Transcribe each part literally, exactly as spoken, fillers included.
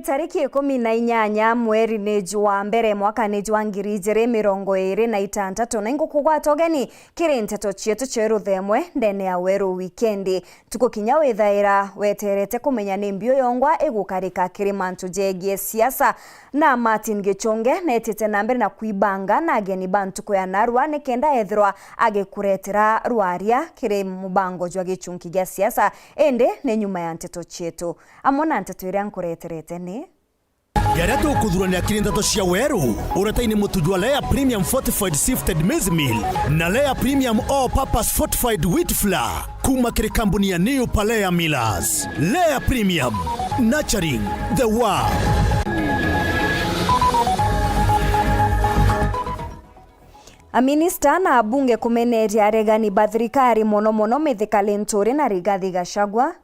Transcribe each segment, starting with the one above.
Tariki ikumi na inyanya mweri ni jwa mbere mwaka ni jwa ngiri ijiri mirongo iri na itantatu, na ingukugwata ugeni kiri nteto cietu cia ruthemwe ndene ya Weru Wikendi. Tukukinya withaira weterete kumenya ni mbi uyongwa igukarika kiri mantu jegie siasa. Na Martin Gichunge netite na mbere na kwibanga na ageni ba ntuku ya narua nikenda ethirwa agikuretera rwaria kiri mubango jwa gichunki gia siasa, indi ni nyuma ya nteto cietu. Amwe na nteto iria nkureterete ni: Jaria tukuthurania kiri nteto cia Weru, uretaini mutu jwa Lea Premium Fortified Sifted Maize Meal na Lea Premium All Purpose Fortified Wheat Flour kuma kiri kambuni ya New Palea Millers. Lea Premium, nurturing the world. Aminista na abunge kumeneria aregani ba thirikari, mono mono Mithika Linturi na Rigathi Gachagua.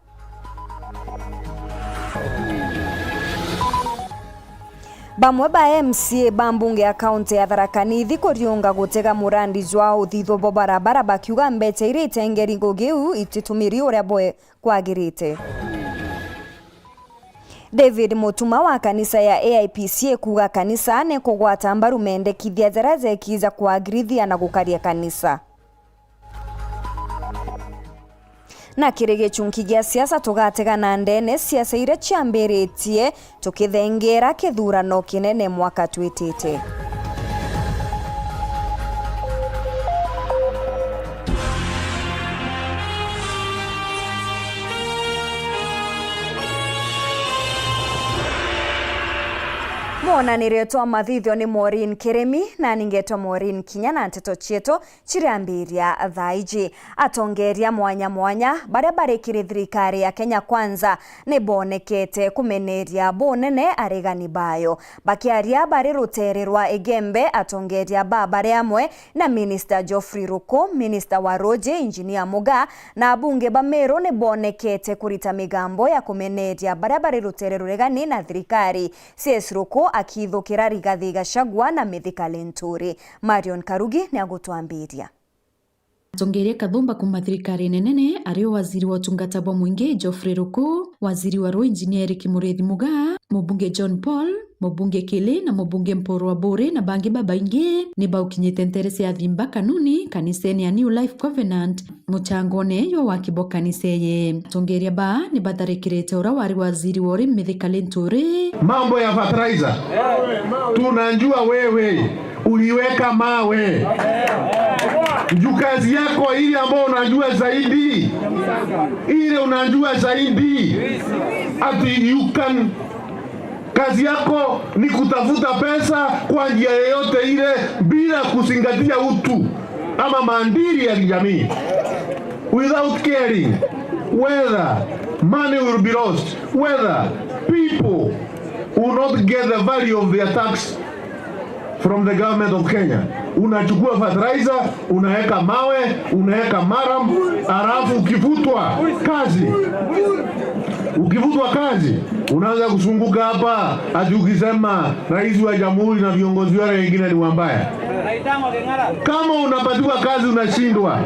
Bamwe ba M C A ba mbunge ya kaunti ya Tharaka Nithi kuriunga gutega murandi jwa uthithio bwa barabara, bakiuga mbecha iria itengeri ngugi iu ititumiri uria bwe kwagirite. David Mutuma wa kanisa ya A I P C A kuuga kanisa ni kugwata mbaru mendekithia jaria jeki ja kwagirithia na gukaria kanisa. Na kiri gichunki gia siasa, tugategana ndene siasa iria ciambiritie tukithengera kithurano kinene mwaka twitite. Mwonanirio twa mathithio ni Maureen Kirimi, na ningetwa Maureen Kinya, na nteto cietu ciriambiria thaa iji. Atongeria mwanya mwanya baria bari kiri thirikari ya Kenya Kwanza ni bonekete kumeneria bunene aregani bayo. Bakiaria bari rutere rwa Igembe, atongeria ba bari amwe na Minister Geoffrey Ruku, Minister wa Ruuji Engineer Mugaa, na abunge ba Meru ni bonekete kurita migambo ya kumeneria baria bari rutere ruregani na thirikari. C S Ruku akithukira Rigathi Gachagua na Mithika Linturi. Marion Karugi ni agutwambiria. Atongeria kathumba kuuma thirikarine nene, ari o waziri wa utungata bwa mwingi Geoffrey Ruku, waziri wa ruuji Engineer Eric Muriithi Mugaa, mubunge John Paul, mubunge Kili na mubunge Mpuru Aburi na bangi babaingi ni baukinyite ntere cia Thimba Kanuni kanisene ya New Life Covenant muchangone jwa waki bwa kanisa iji. Atongeria baa ni batharikirite uria wari waziri wa urimi Mithika Linturi. Mambo ya fertilizer. Tunajua wewe uliweka mawe. Juu kazi yako ile ambayo unajua zaidi, ile unajua zaidi, ati you can, kazi yako ni kutafuta pesa kwa njia yoyote ile bila kuzingatia utu ama maadili ya kijamii, without caring whether money will be lost, whether people will not get the value of their tax from the government of Kenya. Unachukua fertilizer, unaweka mawe, unaweka maram, alafu ukivutwa kazi, ukivutwa kazi, unaanza kusunguka hapa ati ukisema rais wa jamhuri na viongozi wale wengine ni wabaya. Kama unapatiwa kazi unashindwa,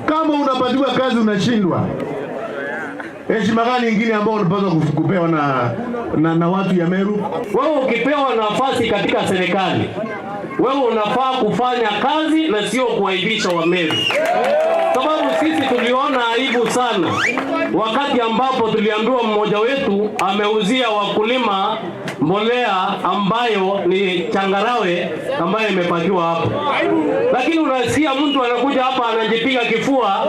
kama unapatiwa kazi unashindwa, heshima gani ingine ambayo unapaswa kuf-, kupewa na, na, na watu ya Meru? Wewe ukipewa nafasi katika serikali, wewe unafaa kufanya kazi na sio kuaibisha Wameru, sababu sisi tuliona aibu sana wakati ambapo tuliambiwa mmoja wetu ameuzia wakulima mbolea ambayo ni changarawe ambayo imepakiwa hapo. Lakini unasikia mtu anakuja hapa anajipiga kifua,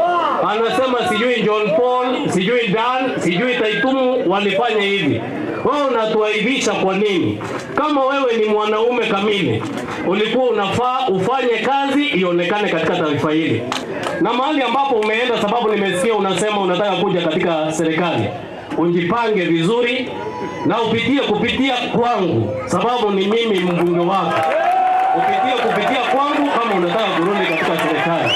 anasema sijui John Paul, sijui Dan, sijui Taitumu walifanya hivi. Wewe unatuaibisha kwa nini? Kama wewe ni mwanaume kamili, ulikuwa unafaa ufanye kazi ionekane katika taifa hili. Na mahali ambapo umeenda, sababu nimesikia unasema unataka kuja katika serikali, ujipange vizuri na upitie kupitia kwangu, sababu ni mimi mbunge wako. Upitie kupitia kwangu kama unataka kurudi katika serikali,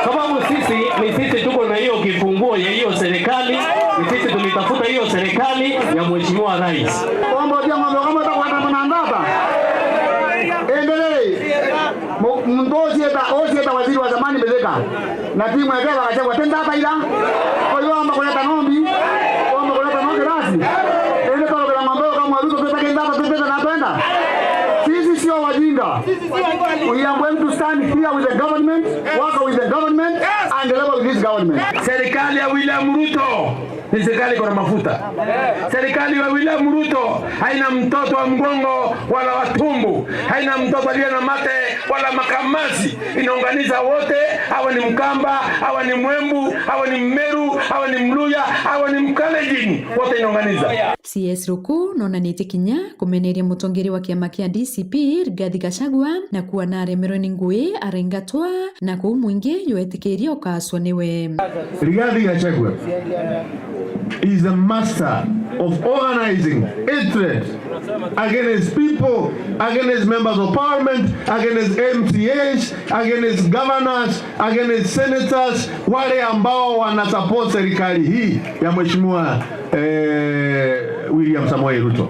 sababu sisi ni sisi tuko na hiyo kifunguo ya hiyo serikali, ni sisi tulitafuta hiyo serikali ya Mheshimiwa Rais. Kwamba ujia ng'ombe kama utakwenda mna ndata. Endelee. Mu-, muntu ucio eta, ucio eta waziri wa zamani Mithika. Na timu ya Kenya wakachagua tenda hata ila. Kwa hiyo amba kuleta ng'ombe, amba kuleta ng'ombe rasi. Ende toro kila ng'ombe kama We are going to stand here with the government, work with the government, and deliver with this government. Serikali ya William Ruto ni serikali iko na mafuta. Serikali ya William Ruto haina mtoto wa mgongo wala wa tumbo, haina mtoto aliye na mate wala makamasi. Inaunganisha wote, awe ni Mkamba, awe ni Mwembu, awe ni Mmeru, awe ni Mluya, awe ni Mkalenjin, wote inaunganisha. C S Ruku nonanitie kinya kumeneria mutongeria wa kiama kia D C P Rigathi Gachagua na kuona aremerwe ni ngui araingatwa na kuu mwingi jwetikiria ukaaswa niwe. Rigathi Gachagua is a master of organizing hatred against people, against members of parliament, against M C As, against governors, against senators, wale ambao wana support serikali hii ya Mheshimiwa, eh, William Samoei Ruto.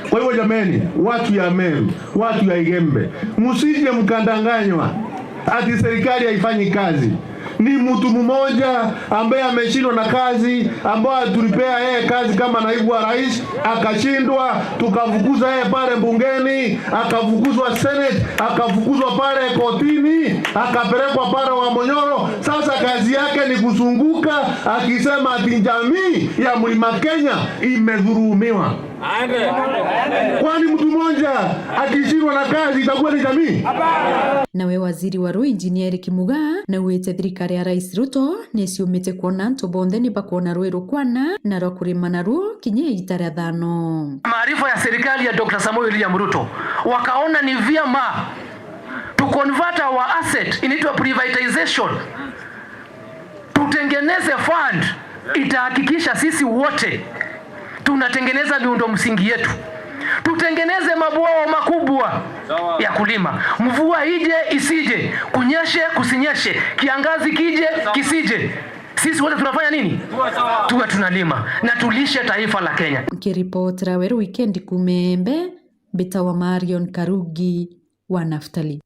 Kwa hivyo jameni, watu ya Meru, watu ya Igembe, msije mkadanganywa ati serikali haifanyi kazi. Ni mtu mmoja ambaye ameshindwa na kazi, ambaye tulipea yeye kazi kama naibu wa rais, akashindwa, tukafukuza yeye pale bungeni, akafukuzwa Senate, akafukuzwa pale kotini, akapelekwa pale wa Monyoro. Sasa kazi yake ni kuzunguka akisema ati jamii ya Mlima Kenya imedhulumiwa. Kwani mtu mmoja akishindwa na kazi itakuwa ni jamii? Nawe waziri wa ruu Injinia Eric Mugaa naugite thirikari ya Rais Ruto niciumite kwona antu bonthe ni bakwona rui rukwana na rwa kurima naruo kinya iita ria thano. Maarifa ya serikali ya Doctor Samoei William Ruto wakaona ni vyema to convert our asset, inaitwa privatization. Tutengeneze fund itahakikisha sisi wote tunatengeneza miundo msingi yetu, tutengeneze mabwawa makubwa ya kulima, mvua ije isije, kunyeshe kusinyeshe, kiangazi kije kisije, sisi wote tunafanya nini? Tuwe tunalima na tulishe taifa la Kenya. Nkiripotera Weru Weekend kuuma Embe, mbitawa Marion Karugi wa Naftali.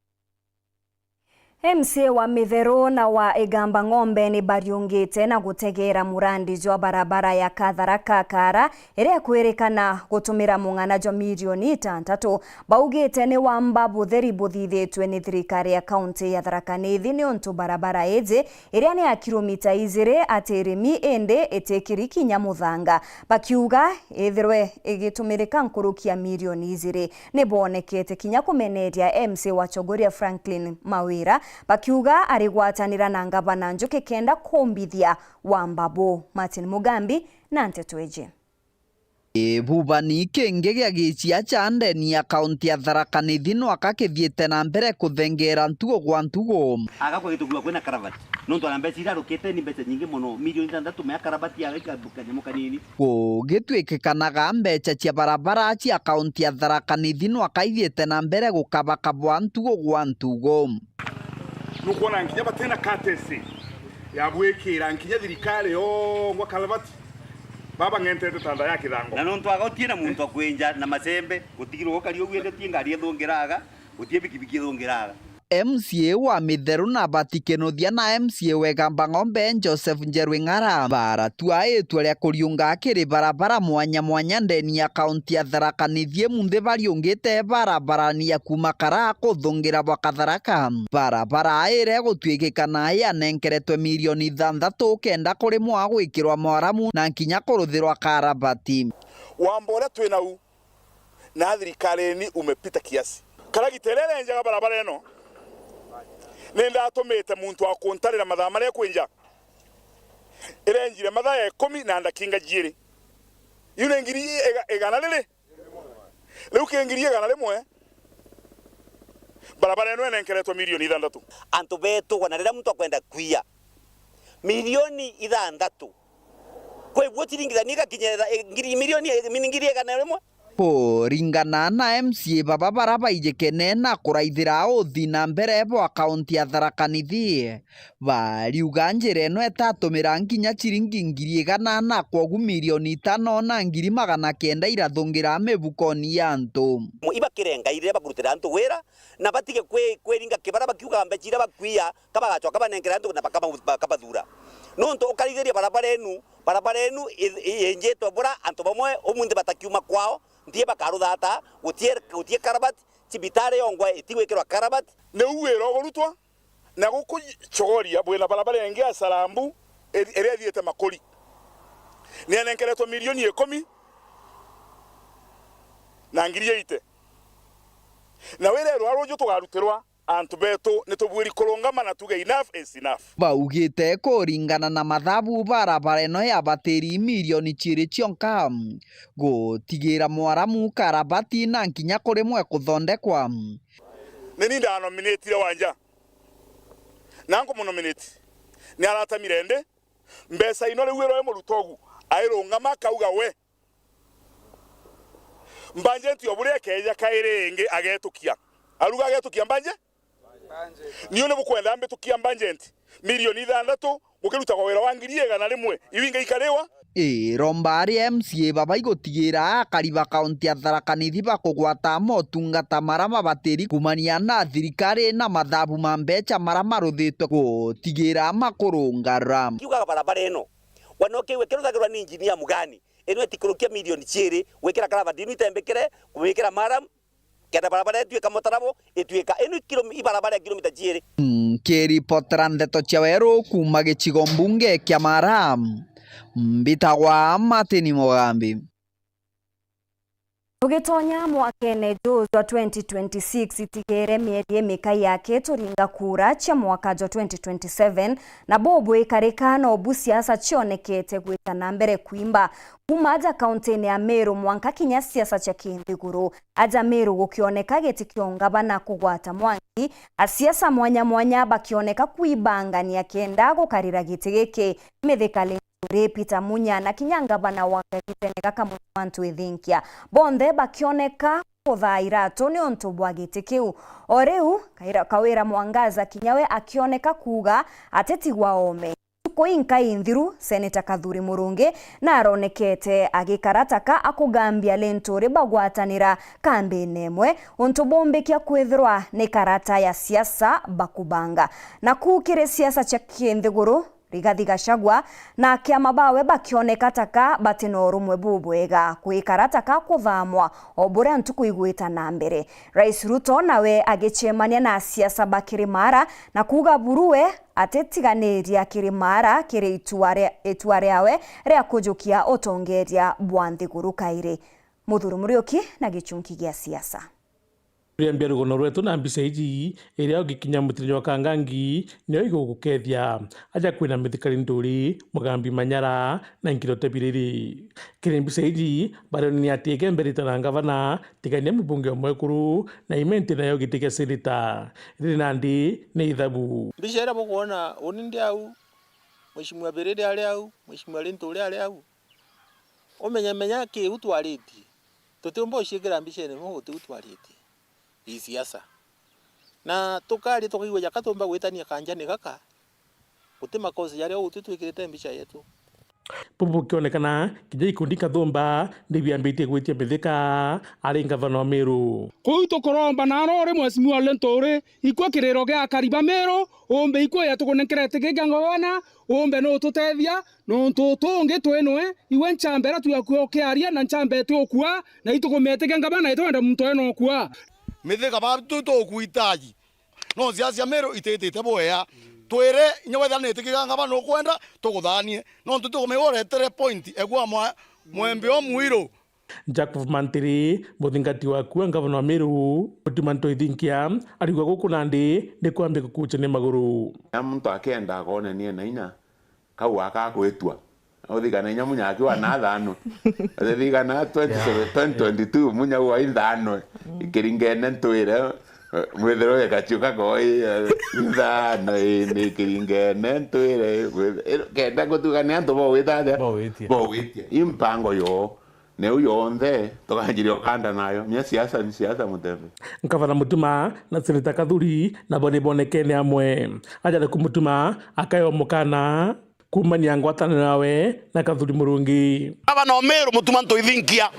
M C A wa Mitheru na wa Igamba Ng'ombe ni bariungite na gutegeera murandi jwa barabara ya Katharaka Kaara, iria ikwirikana gutumira mung'ana jwa milioni itantatu. Baugite ni wamba butheri buthithitue ni thirikari ya kaunti ya Tharaka Nithi, niuntu barabara iji, iria ni ya kilomita ijiri, ati irimi, indi itikiri kinya muthanga, bakiuga ithirwe igitumirika nkuruki ya milioni ijiri. Ni boonekete kinya kumeneria M C A wa Chogoria Franklin Mawira, bakiuga arigwatanira na ngavana Njuki kenda kumbithia wamba buu. Martin Mugambi na nteto iji. Ibubani kingi gia gichia cha ndeni ya kaunti ya Tharaka Nithi nwaka kithiite na mbere kuthengeera ntugo gwa ntugo. Aga kwa gitukuga kwina karavati. Nontu ana mbeca iria arukite ni mbeca nyingi mono, milioni ithanthatu mea karavati ya kanyamu kanini. Kugitwikikanaga mbeca cia barabara cia kaunti ya Tharaka Nithi nwaka ithiite na mbere gukabakabwa ntugo gwa ntugo. Nukwona nkinya batina katesi ya gwikira nkinya thirikari yongwa karavati, baba ng'entete tanda ya kithango. Na nontu aga utie na muntu akwinja na macembe, gutigirwo gukari uguo, ende utie ngari ethungiraga, utie bikibiki ethungiraga. M C A wa Mitheru na Bati Kinuthia na M C A wa Igamba Ng'ombe Joseph Njeru Ing'ara baratua itua ria kuriunga kiri barabara mwanya mwanya ndeni ya kaunti ya Tharaka Nithi, munthi bariungite barabarani ya kuuma Karaa kuthungira bwa Katharaka. Barabara iria igutwikikana yanenkeretwe milioni ithanthatu kenda kurimwa gwikirwa mwaramu na nkinya kuruthirwa karabati. Wamba uria twinau na thirikarine umepita kiasi. Karagita iria irenjaga barabara ino, ni ndatumite muntu wa kuntarira mathaa maria ikwinja. Irenjire mathaa ya ikumi na ndakinga jiiri. Iu ni ngiri iga-, igana riri. Riu ki ngiri igana rimwe, barabara ino inenkeretwe milioni ithanthatu. Antu beetugwa na riria muntu akwenda kwia milioni ithanthatu, kwi buo ciringi thani igakinya itha-, ngiri, milioni, ngiri igana rimwe. Kuringana na M C A baba bara baijikene na kuraithira uthi na mbere bwa kaunti ya Tharaka Nithi, bariuga njira ino itatumira nkinya ciringi ngiri igana na kwogu milioni itano na ngiri magana kenda irathungira mibukoni ya antu. Ibakirenga iria bakurutira antu wira, na batige kwi-, kwiringa kibara bakiuga mbeca iria bakwia, ka bagacoka banenkere antu na bakaba-, bakabathura. Nontu ukarithiria barabara inu, barabara inu i-, i-, yenjitwe bura antu bamwe umunthi batakiuma kwao, nthie bakaruthata, gutie, gutie karabati, Cibitari yongwa itigwikirwa karabati. Niu wira ugurutwa, na guku Chogoria bwina barabara ingi ya Sarambu iri-, iria ithiite Makuri. Nianenkeretwe milioni ikumi na ngiri eighty. Na wira rwa ruju tugarutirwa antu betu, nitubuiri kurungama na tuge, "Enough is enough." Baugite kuringana na mathabu, barabara ino yabatiri milioni ciiri cionka gutigira mwaramu, karabati na nkinya kurimwe kuthondekwa. Ni ni ndanominatire Wanja, na nkumunominate, ni aratamire ndi mbeca ino. Riu irwe murutogu airungama akauga, we, mbanjenti o buria ekeeja kairi ingi agetukia. Aruga agetukia mbanje? Niu ni bukwenda mbitukia mbanjenti milioni ithanthatu, gukirutagwa wira wa ngiri igana rimwe, iu ingi ikariwa? Ii, romba aria M C A baba igutigira akari ba kaunti ya Tharaka Nithi bakugwata motungata mara mabatiri kumania na thirikari na mathabu ma mbeca mara maruthitwe gutigira makurungara. Kiugaga barabara ino, wanokiwe kiruthagirwa ni injinia mugani? Ino itikurukia milioni ciiri, gwikira karavati ino itembekere, gwikira maram, kenda barabara ituika mutarabo, ituika ino ikiro-, ibarabara ya kilomita ciiri. Nkiripotera ndeto cia weru kuuma gicigo mbunge kia Mara, mbitagwa Martin Mugambi. Tugitonya mwakene juu jwa twenty twenty-six, itigere mieri imikai yake turinga kura cia mwaka jwa twenty twenty-seven, na bubwikarika no bu siasa cionekete gwita na mbere kwimba. Kuma aja kauntine ya Meru mwanka kinya siasa cia kinthiguru, aja Meru gukioneka giti kia ungavana kugwata mwanki, asiasa mwanya mwanya bakioneka kwibangania kenda gukarira giti giki. Mithika Linturi, Peter Munya na kinya ngavana wa kagitene gaka Mutuma Ntwithinkia, bonthe bakioneka kuthaa iratu niuntu bwa giti kiu. O riu, Kaira-, Kawira Mwangaza kinya we akioneka kuuga atitigwa oome. Ntuku inkai nthiru, Seneta Kathuri Murungi naronekete agikara taka akugambia Linturi bagwatanira kambine imwe, untu bumbikia kwithirwa ni karata ya siasa bakubanga. Na kuu kiri siasa cia kinthiguru, Rigathi Gachagua na kiama bawe bakioneka taka bati na urumwe bubwega, kwikara taka kuthamwa o buria ntuku igwita na mbere. Rais Ruto nawe agicemania na asiasa ba Kirimara na kuuga buru we atitiganiria Kirimara kiri itua ria, itua riawe ria kujukia utongeria bwa nthiguru kairi. Muthuri Muriuki na gichunki gia siasa. Riambia rugono rwetu na mbica iji, iria ugikinya mutiri jwa Kangangi, nio igugukethia. Aja kwina Mithika Linturi, Mugambi Manyara, na Nkirote Biriri. Kiri mbica iji, barionania ati igembe rita na ngavana, tigania mubunge o mwekuru, na Imenti nayo giti gia seneta. Riri nandi ni ithabu. Mbica iria bukwona, uni ndi au, Mheshimiwa Biriri ari au, Mheshimiwa Linturi ari au. Umenyamenya ki u twaritie. Tutiumba uciikira mbicene imwe guti u twaritie. Ii siasa. Na tukaria tukaigua jaka tuumba gwitania kanjani gaka, guti makosa jaria uti twikirite mbica yetu. Bubu bukionekana, kinya ikundi nkathumba nibiambitie gwitia Mithika ari ngavana wa Meru. Kuu tukuromba na no uri Mheshimiwa Linturi, ikua kiriro gia akari ba Meru, umbe ikua ya tukunenkerete giki ngavana, umbe no ututethia, nontu utungi twinwe, iwe nchambe iria tuakua ukiaria na nchambe iti ukua, na itukumetikia ngavana itwenda muntu ena ukua. Mithika batu tukuitaji. No siasa cia Meru ititite bwea. Twire, inya wethira ni itikika ngavana ukwenda, tuguthanie. Nontu tukumenya uretere point, egua mwa-, mwembe o mwiru. Jacob Mantiri, muthingati wa kua ngavana wa Meru, Mutuma Ntwithinkia, ariuga guku nandi ni kwambia gukucha ni maguru. Na muntu akenda akonenie na inya, kau aka akwitua. Uthikana inya munya akiwa na thano. Uthikana twenty, yeah, twenty twenty-two, munya wa ithano. Ikiringene ntwire, mwithiro gikachu kakoi, ithano, ii, ni ikiringene ntwire, mwithiro, kenda gutuga ni antu bogwita atia? Bogwitia. Bogwitia. I mpango yo. Niu yonthe tukanjiria ukanda nayo. Mia siasa ni siasa, Mutembe. Ngavana Mutuma na Seneta Kathuri nabo ni bonekene amwe. Aja na kumutuma akayo mukana kumania ngwataniro yawe na Kathuri Murungi. Gavana o Meru Mutuma Ntwithinkia,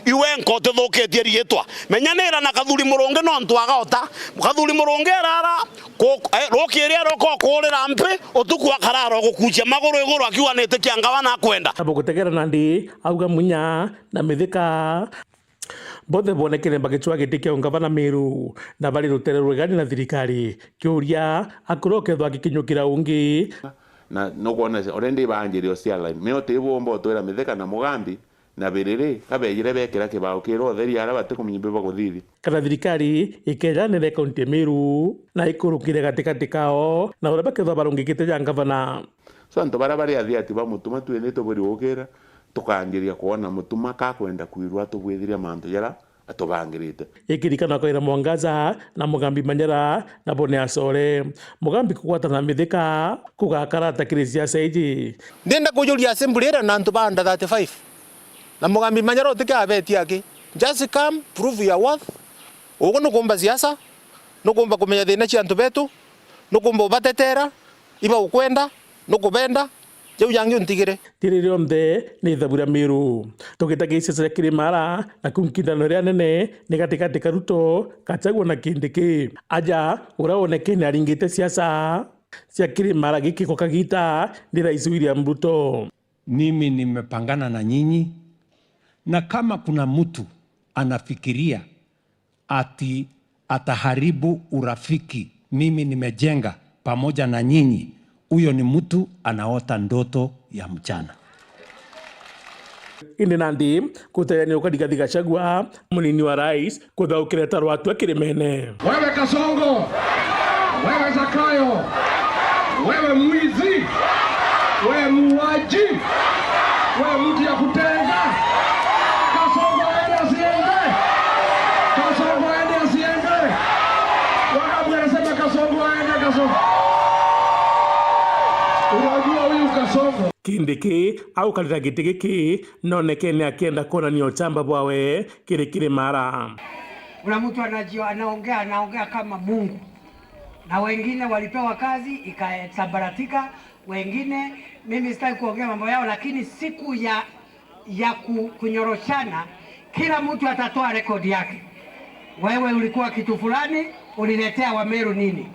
iwe nka utithukitie riitwa. Menyanira na Kathuri Murungi nontu agaota. Kathuri Murungi erara, ku-, eh, rukiiri aroka ukuurira mpi, utuku akarara ugukucia maguru iguru akiuga ni itikia ngavana akwenda. Abo gutegera nandi, auga munya na Mithika. Bonthe boonekene bagicwaa giti kia ungavana Meru, na bari rutere ruregani na thirikari. Kiuria, akura ukethwa agikinyukira ungi. Na nukwona already baanjirie cia line. Meo ti bumba utwira Mithika na Mugambi na Biriri, ka beejire beekira kibao kiria utheri aria batikumenya bibakuthithia. Kana thirikari ikeejanire kaunti ya Meru, na ikurukire gatigati kao na uria bakethwa barungikite ja ngavana. So, antu baria bari athiati ba Mutuma, twinthe tuburi gukira, tukaanjiria kwona Mutuma kakwenda kwirwa atubwithiria mantu jaria atubangirite. Ikirikana Kawira Mwangaza na Mugambi Manyara nabo ni acore. Mugambi kugwatana Mithika kugakara ata kiri siasa iji? Ndienda kujuria assembly ira na antu ba under thirty-five. Na Mugambi Manyara utike abetia aki. Just come, prove your worth. Ugu nukumba siasa, nukumba kumenya thina cia antu betu, nukumba ubatetera, iba ukwenda, nukubenda, jau jangi untigire. Tiri rionthe ni ithabu ria Miru. Tugita gisiasa cia Kirimara, na ku nkindano ria nene ni gatigati ka Ruto, Gachagua na Kindiki. Aja, uria wonekene aringite siasa cia Kirimara giki kwa kagita ni Rais William Ruto. Mimi nimepangana na nyinyi, na kama kuna mtu anafikiria ati ataharibu urafiki mimi nimejenga pamoja na nyinyi, huyo ni mtu anaota ndoto ya mchana. Indi nandi, kuteania uka Rigathi Gachagua, munini wa rais, kuthaukira ta rwatwa kirimene. Wewe Kasongo, wewe Zakayo, wewe mwizi, wewe muuaji, wewe mtu ya kutenga. Kasongo aende asiende. Kasongo aende asiende. Wangapi wanasema Kasongo aende, Kasongo? Unajua huyu Kasongo? Kindiki aukarira giti giki nonekene akienda kwonania uchamba bwawe kiri Kirimara. Kuna mtu anajio-, anaongea, anaongea kama Mungu. Na wengine walipewa kazi ikasambaratika, wengine, mimi sitaki kuongea mambo yao, lakini siku ya, ya ku-, kunyoroshana, kila mtu atatoa rekodi yake. Wewe ulikuwa kitu fulani, uliletea Wameru nini?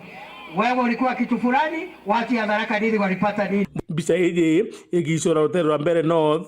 Wewe ulikuwa kitu fulani, watu ya Tharaka Nithi walipata nini? Mbica iji igicura rutere rwa Mbeere North,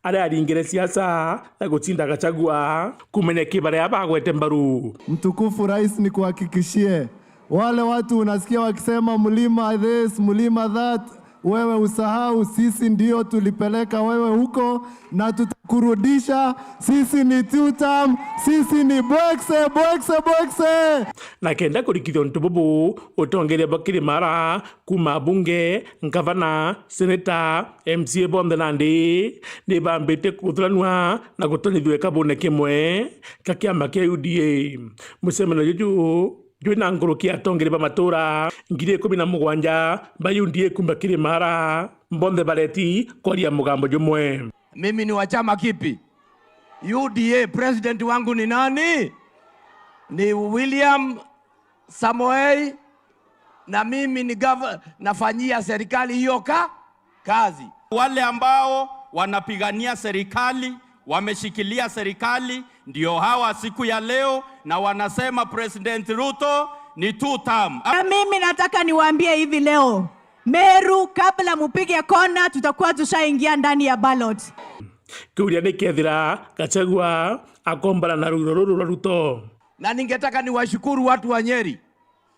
aria aringire siasa na gucinda Gachagua kumenya ki baria bagwete mbaru. Mtukufu Rais, nikuhakikishie, wale watu unasikia wakisema mlima this, mlima that, wewe usahau, sisi ndio tulipeleka wewe huko na tutakurudisha. Sisi ni two term, sisi ni bwekse, bwekse, bwekse. Na kenda kurikithia untu bubu, utongeria bwa Kirimara, kuma abunge, ngavana, seneta, M C A bonthe nandi ni bambite kuthuranua na gutonyithua ikabune kimwe kia kiama kia U D A. Mucemanio juju jwina nkuruki ya atongeria ba matura ngiri ikumi na mugwanja ba U D A kuma Kirimara, bonthe bareti kwaria mugambo jumwe. Mimi ni wa chama kipi? U D A. President wangu ni nani? Ni William Samoei, na mimi ni gov-, nafanyia serikali hiyo ka-, kazi. Wale ambao wanapigania serikali, wameshikilia serikali, ndio hawa siku ya leo, na wanasema President Ruto ni two term. Na mimi nataka niwaambie hivi leo, Meru, kabla mupige kona, tutakuwa tushaingia ndani ya ballot. Kiuria ni kethira Gachagua akombana na rugiro ruru rwa Ruto. Na ningetaka niwashukuru watu wa Nyeri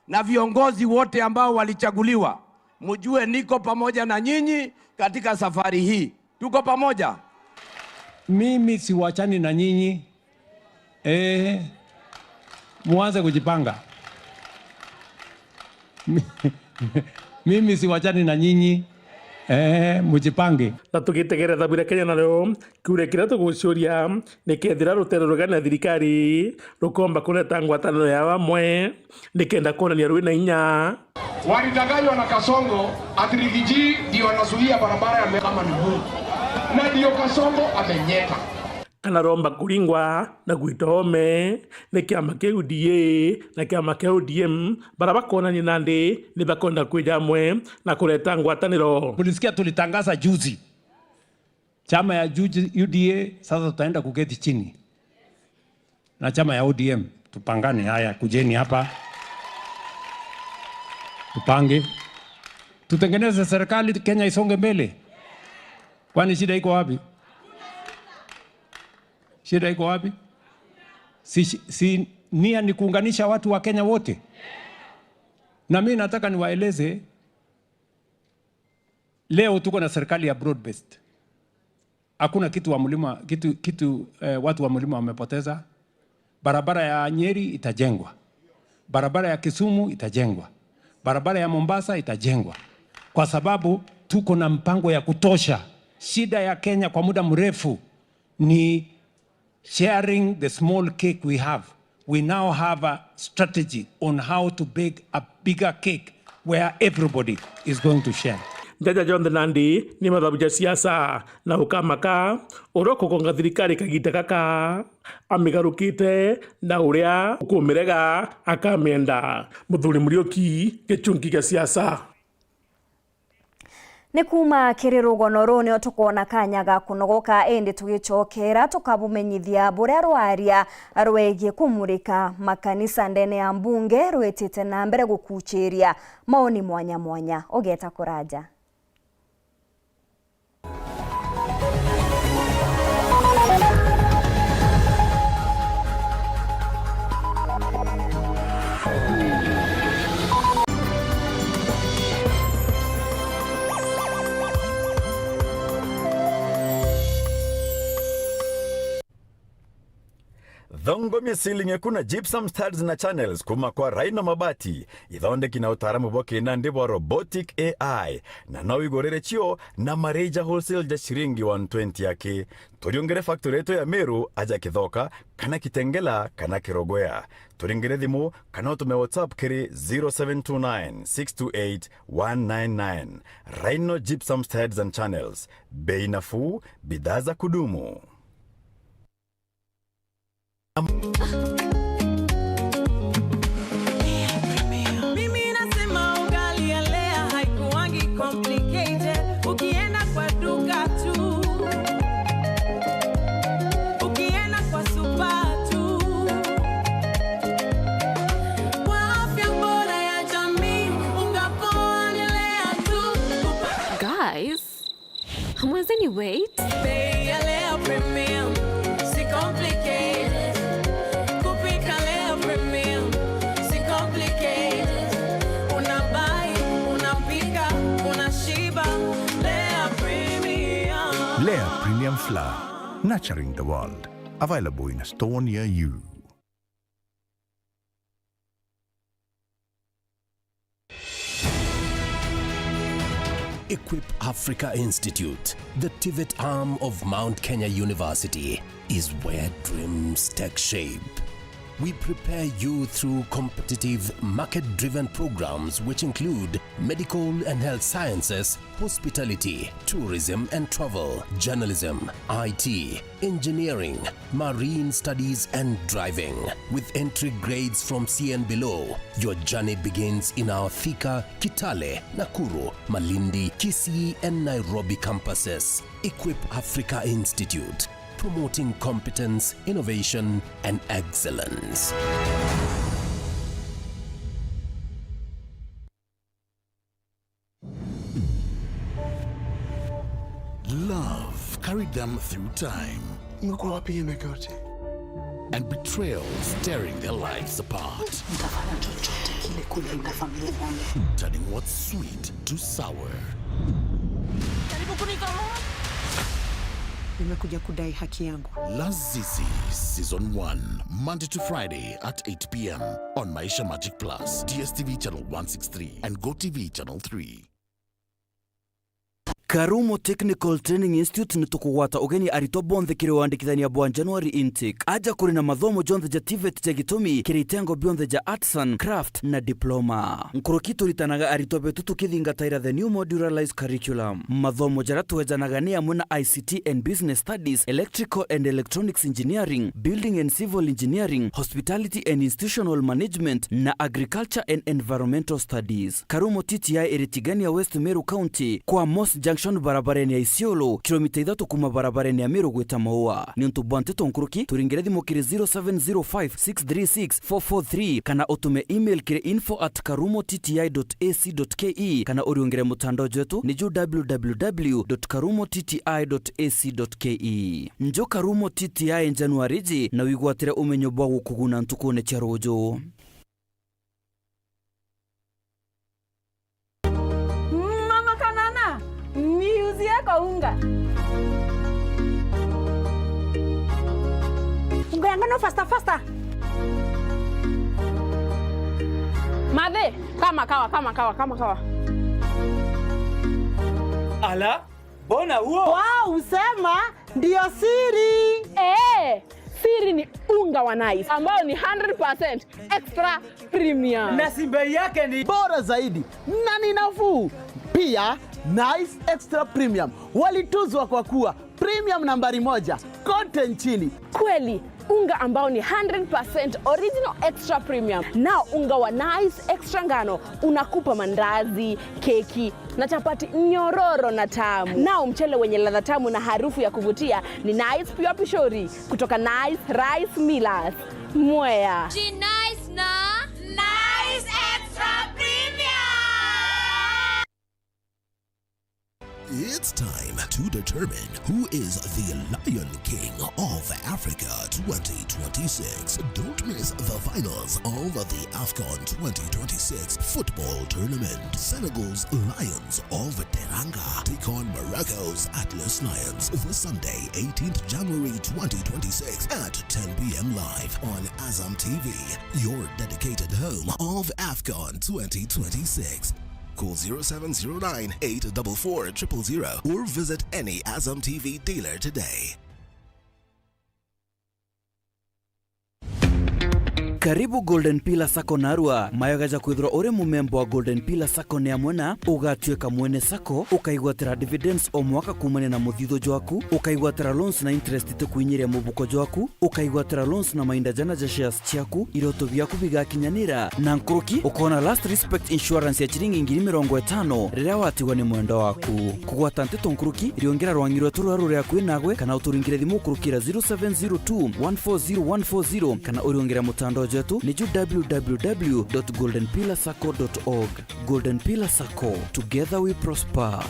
na viongozi wote ambao walichaguliwa. Mjue niko pamoja na nyinyi katika safari hii. Tuko pamoja. Mimi siwachani na nyinyi. Eh, muanze kujipanga. Mimi siwachani na nyinyi. Eh, mujipange. Na tugitegera thabu ria Kenya nario, kiuria kiria tugucuria ni kethira rutere rugana thirikari rukomba kureta ngwataniro ya amwe nikenda kwonania rwina inya. Walidanganywa na Kasongo ati Rigiji ndio anazuia barabara ya me-, kama ni Mungu. Na ndio Kasongo amenyeka. Kana romba kuringwa na gwita ome ni kiama kia U D A na kiama kia O D M, bara bakonania nandi ni bakwenda kwija amwe na kureta ngwataniro. Mulisikia tulitangaza juzi, chama ya juzi U D A, sasa tutaenda kuketi chini na chama ya O D M, tupangane. Haya, kujeni hapa, tupange, tutengeneze serikali, Kenya isonge mbele. Kwani shida iko wapi? Shida iko wapi? Si, si nia ni kuunganisha watu wa Kenya wote? Na mimi nataka niwaeleze, leo tuko na serikali ya broad based. Hakuna kitu wa mlima, kitu, kitu, eh, watu wa mlima wamepoteza. Barabara ya Nyeri itajengwa. Barabara ya Kisumu itajengwa. Barabara ya Mombasa itajengwa. Kwa sababu tuko na mpango ya kutosha. Shida ya Kenya kwa muda mrefu ni sharing the small cake we have. We now have a strategy on how to bake a bigger cake where everybody is going to share. Njaja jonthe nandi ni mathabu ja siasa, na ukamaka uria ukugonga thirikari kagiita gaka amigarukite na uria ukumirega akamienda. Muthuri Muriuki, gichungi gia siasa. Ni kuuma kiri rugono ruu nio tukwona kanya ga kunogoka, indi tugicokera tukabumenyithia buria rwaria rwegie kumurika makanisa ndene ya mbunge rwitite na mbere gukuchiria maoni mwanya mwanya. Ugeta kuraja. Thongomia ceiling eku na gypsum studs na channels kuma kwa Rhino Mabati, ithondeki na utaaramu bwa kinandi bwa robotic A I, na no wigurire cio na mareja wholesale ja ciringi one twenty aki. Turiungire factory yetu ya Meru aja Kithoka, kana Kitengela, kana Kirogwea. Turingire thimu, kana utume WhatsApp kiri zero seven two nine, six two eight, one nine nine. Rhino Gypsum Studs and Channels. Bei nafuu, bidhaa za kudumu. Mimi nasema ugali ya Lea haikuwangi complicated. Ukienda kwa duka tu, ukienda kwa supa tu, kwa afya bora ya jamii, unga poa ni Lea tu. Guys, Mwenzeni, wait. Bei ya Lea Premium, si complicated. Kupika Lea Premium, si complicated. Una buy, unapika, unashiba. Lea Premium. Lea Premium Flour, nurturing the world. Available in a store near you. Equip Africa Institute, the TVET arm of Mount Kenya University, is where dreams take shape. We prepare you through competitive, market-driven programs which include medical and health sciences, hospitality, tourism and travel, journalism, I T, engineering, marine studies and driving. With entry grades from C N below, your journey begins in our Thika, Kitale, Nakuru, Malindi, Kisii and Nairobi campuses. Equip Africa Institute, promoting competence, innovation and excellence. Love carried them through time. Umekuwa wapi hii miaka yote? And betrayals tearing their lives apart. Nitafanya chochote kile kulinda familia yangu. Turning what's sweet to sour. Karibu kunitoroa. Nimekuja kudai haki yangu. Lazizi Season one, Monday to Friday at eight p m on Maisha Magic Plus, D S T V channel one six three and Go T V channel three. Karumo Technical Training Institute ni tukugwata ugeni aritwa bonthe kiri wandikithania bwa January intake. Aja kuri na mathomo jonthe ja TVET ja gitumi kiri itengo bionthe ja Arts and Craft na Diploma. Nkuruki turitanaga aritwa betu tukithingataira the new modularized curriculum. Mathomo jaria twejanaga ni amwe na I C T and Business Studies, Electrical and Electronics Engineering, Building and Civil Engineering, Hospitality and Institutional Management na Agriculture and Environmental Studies. Karumo T T I iri Tigania, West Meru County, kwa Moss Junction Shon barabarene ya Isiolo, kilomita ithatu kuuma barabarene ya Meru gwita Maua. Niuntu bwa nteto nkuruki, turingire thimu kiri zero seven zero five six three six four four three kana utume email kiri info at karumo T T I dot A C dot K E kana uriungire mutandao jwetu ni ju W W W dot karumo T T I dot A C dot K E. Njo Karumo T T I January ji na wigwatire umenyo bwa gukuguna ntukune cia ruju. Mama Kanana, niuzie kwa unga. Unga ya ngano faster, faster. Mathe, kama kawa, kama kawa, kama kawa. Ala, mbona huo? Wow, usema ndio siri. Eh, siri ni unga wa Nice ambao ni hundred percent extra premium. Na si bei yake ni bora zaidi na ni nafuu. Pia, Nice Extra Premium walituzwa kwa kuwa premium nambari moja kote nchini. Kweli, unga ambao ni hundred percent original extra premium. Nao unga wa Nice Extra Ngano unakupa mandazi, keki na chapati nyororo na tamu. Nao mchele wenye ladha tamu na harufu ya kuvutia ni Nice Pure Pishori kutoka Nice Rice Millers, Mwea. Ji Nice na Nice Extra Premium. It's time to determine who is the Lion King of Africa twenty twenty-six. Don't miss the finals of the AFCON twenty twenty-six football tournament. Senegal's Lions of Teranga take on Morocco's Atlas Lions this Sunday, eighteenth January twenty twenty-six at ten p m live on Azam T V, your dedicated home of AFCON twenty twenty-six. Call zero seven zero nine, eight four four, triple zero or visit any Azam T V dealer today. Karibu Golden Pillar Sacco narua. Mayoga ja kwithirwa uri mumemba wa Golden Pillar Sacco ni amwe na: ugatuika mwene sacco, ukaigwatira dividends o mwaka kuumania na muthithu jwaku, ukaigwatira loans na interest itikuinyiria mubuko jwaku, ukaigwatira loans na mainda jana ja shares ciaku, iroto biaku bigakinyanira, na nkuruki ukoona last respect insurance ya ciringi ngiri mirongo itano riria watigwa ni mwendwa waku. Kugwata nteto nkuruki, riungira rwang'i rwetu ruria ruri akui nagwe, kana uturingire thimu kurukira zero seven zero two one four zero one four zero, kana uriungira mutandao jwetu ni ju W W W dot golden pillar sacco dot org. Golden Pillar Sacco, together we prosper.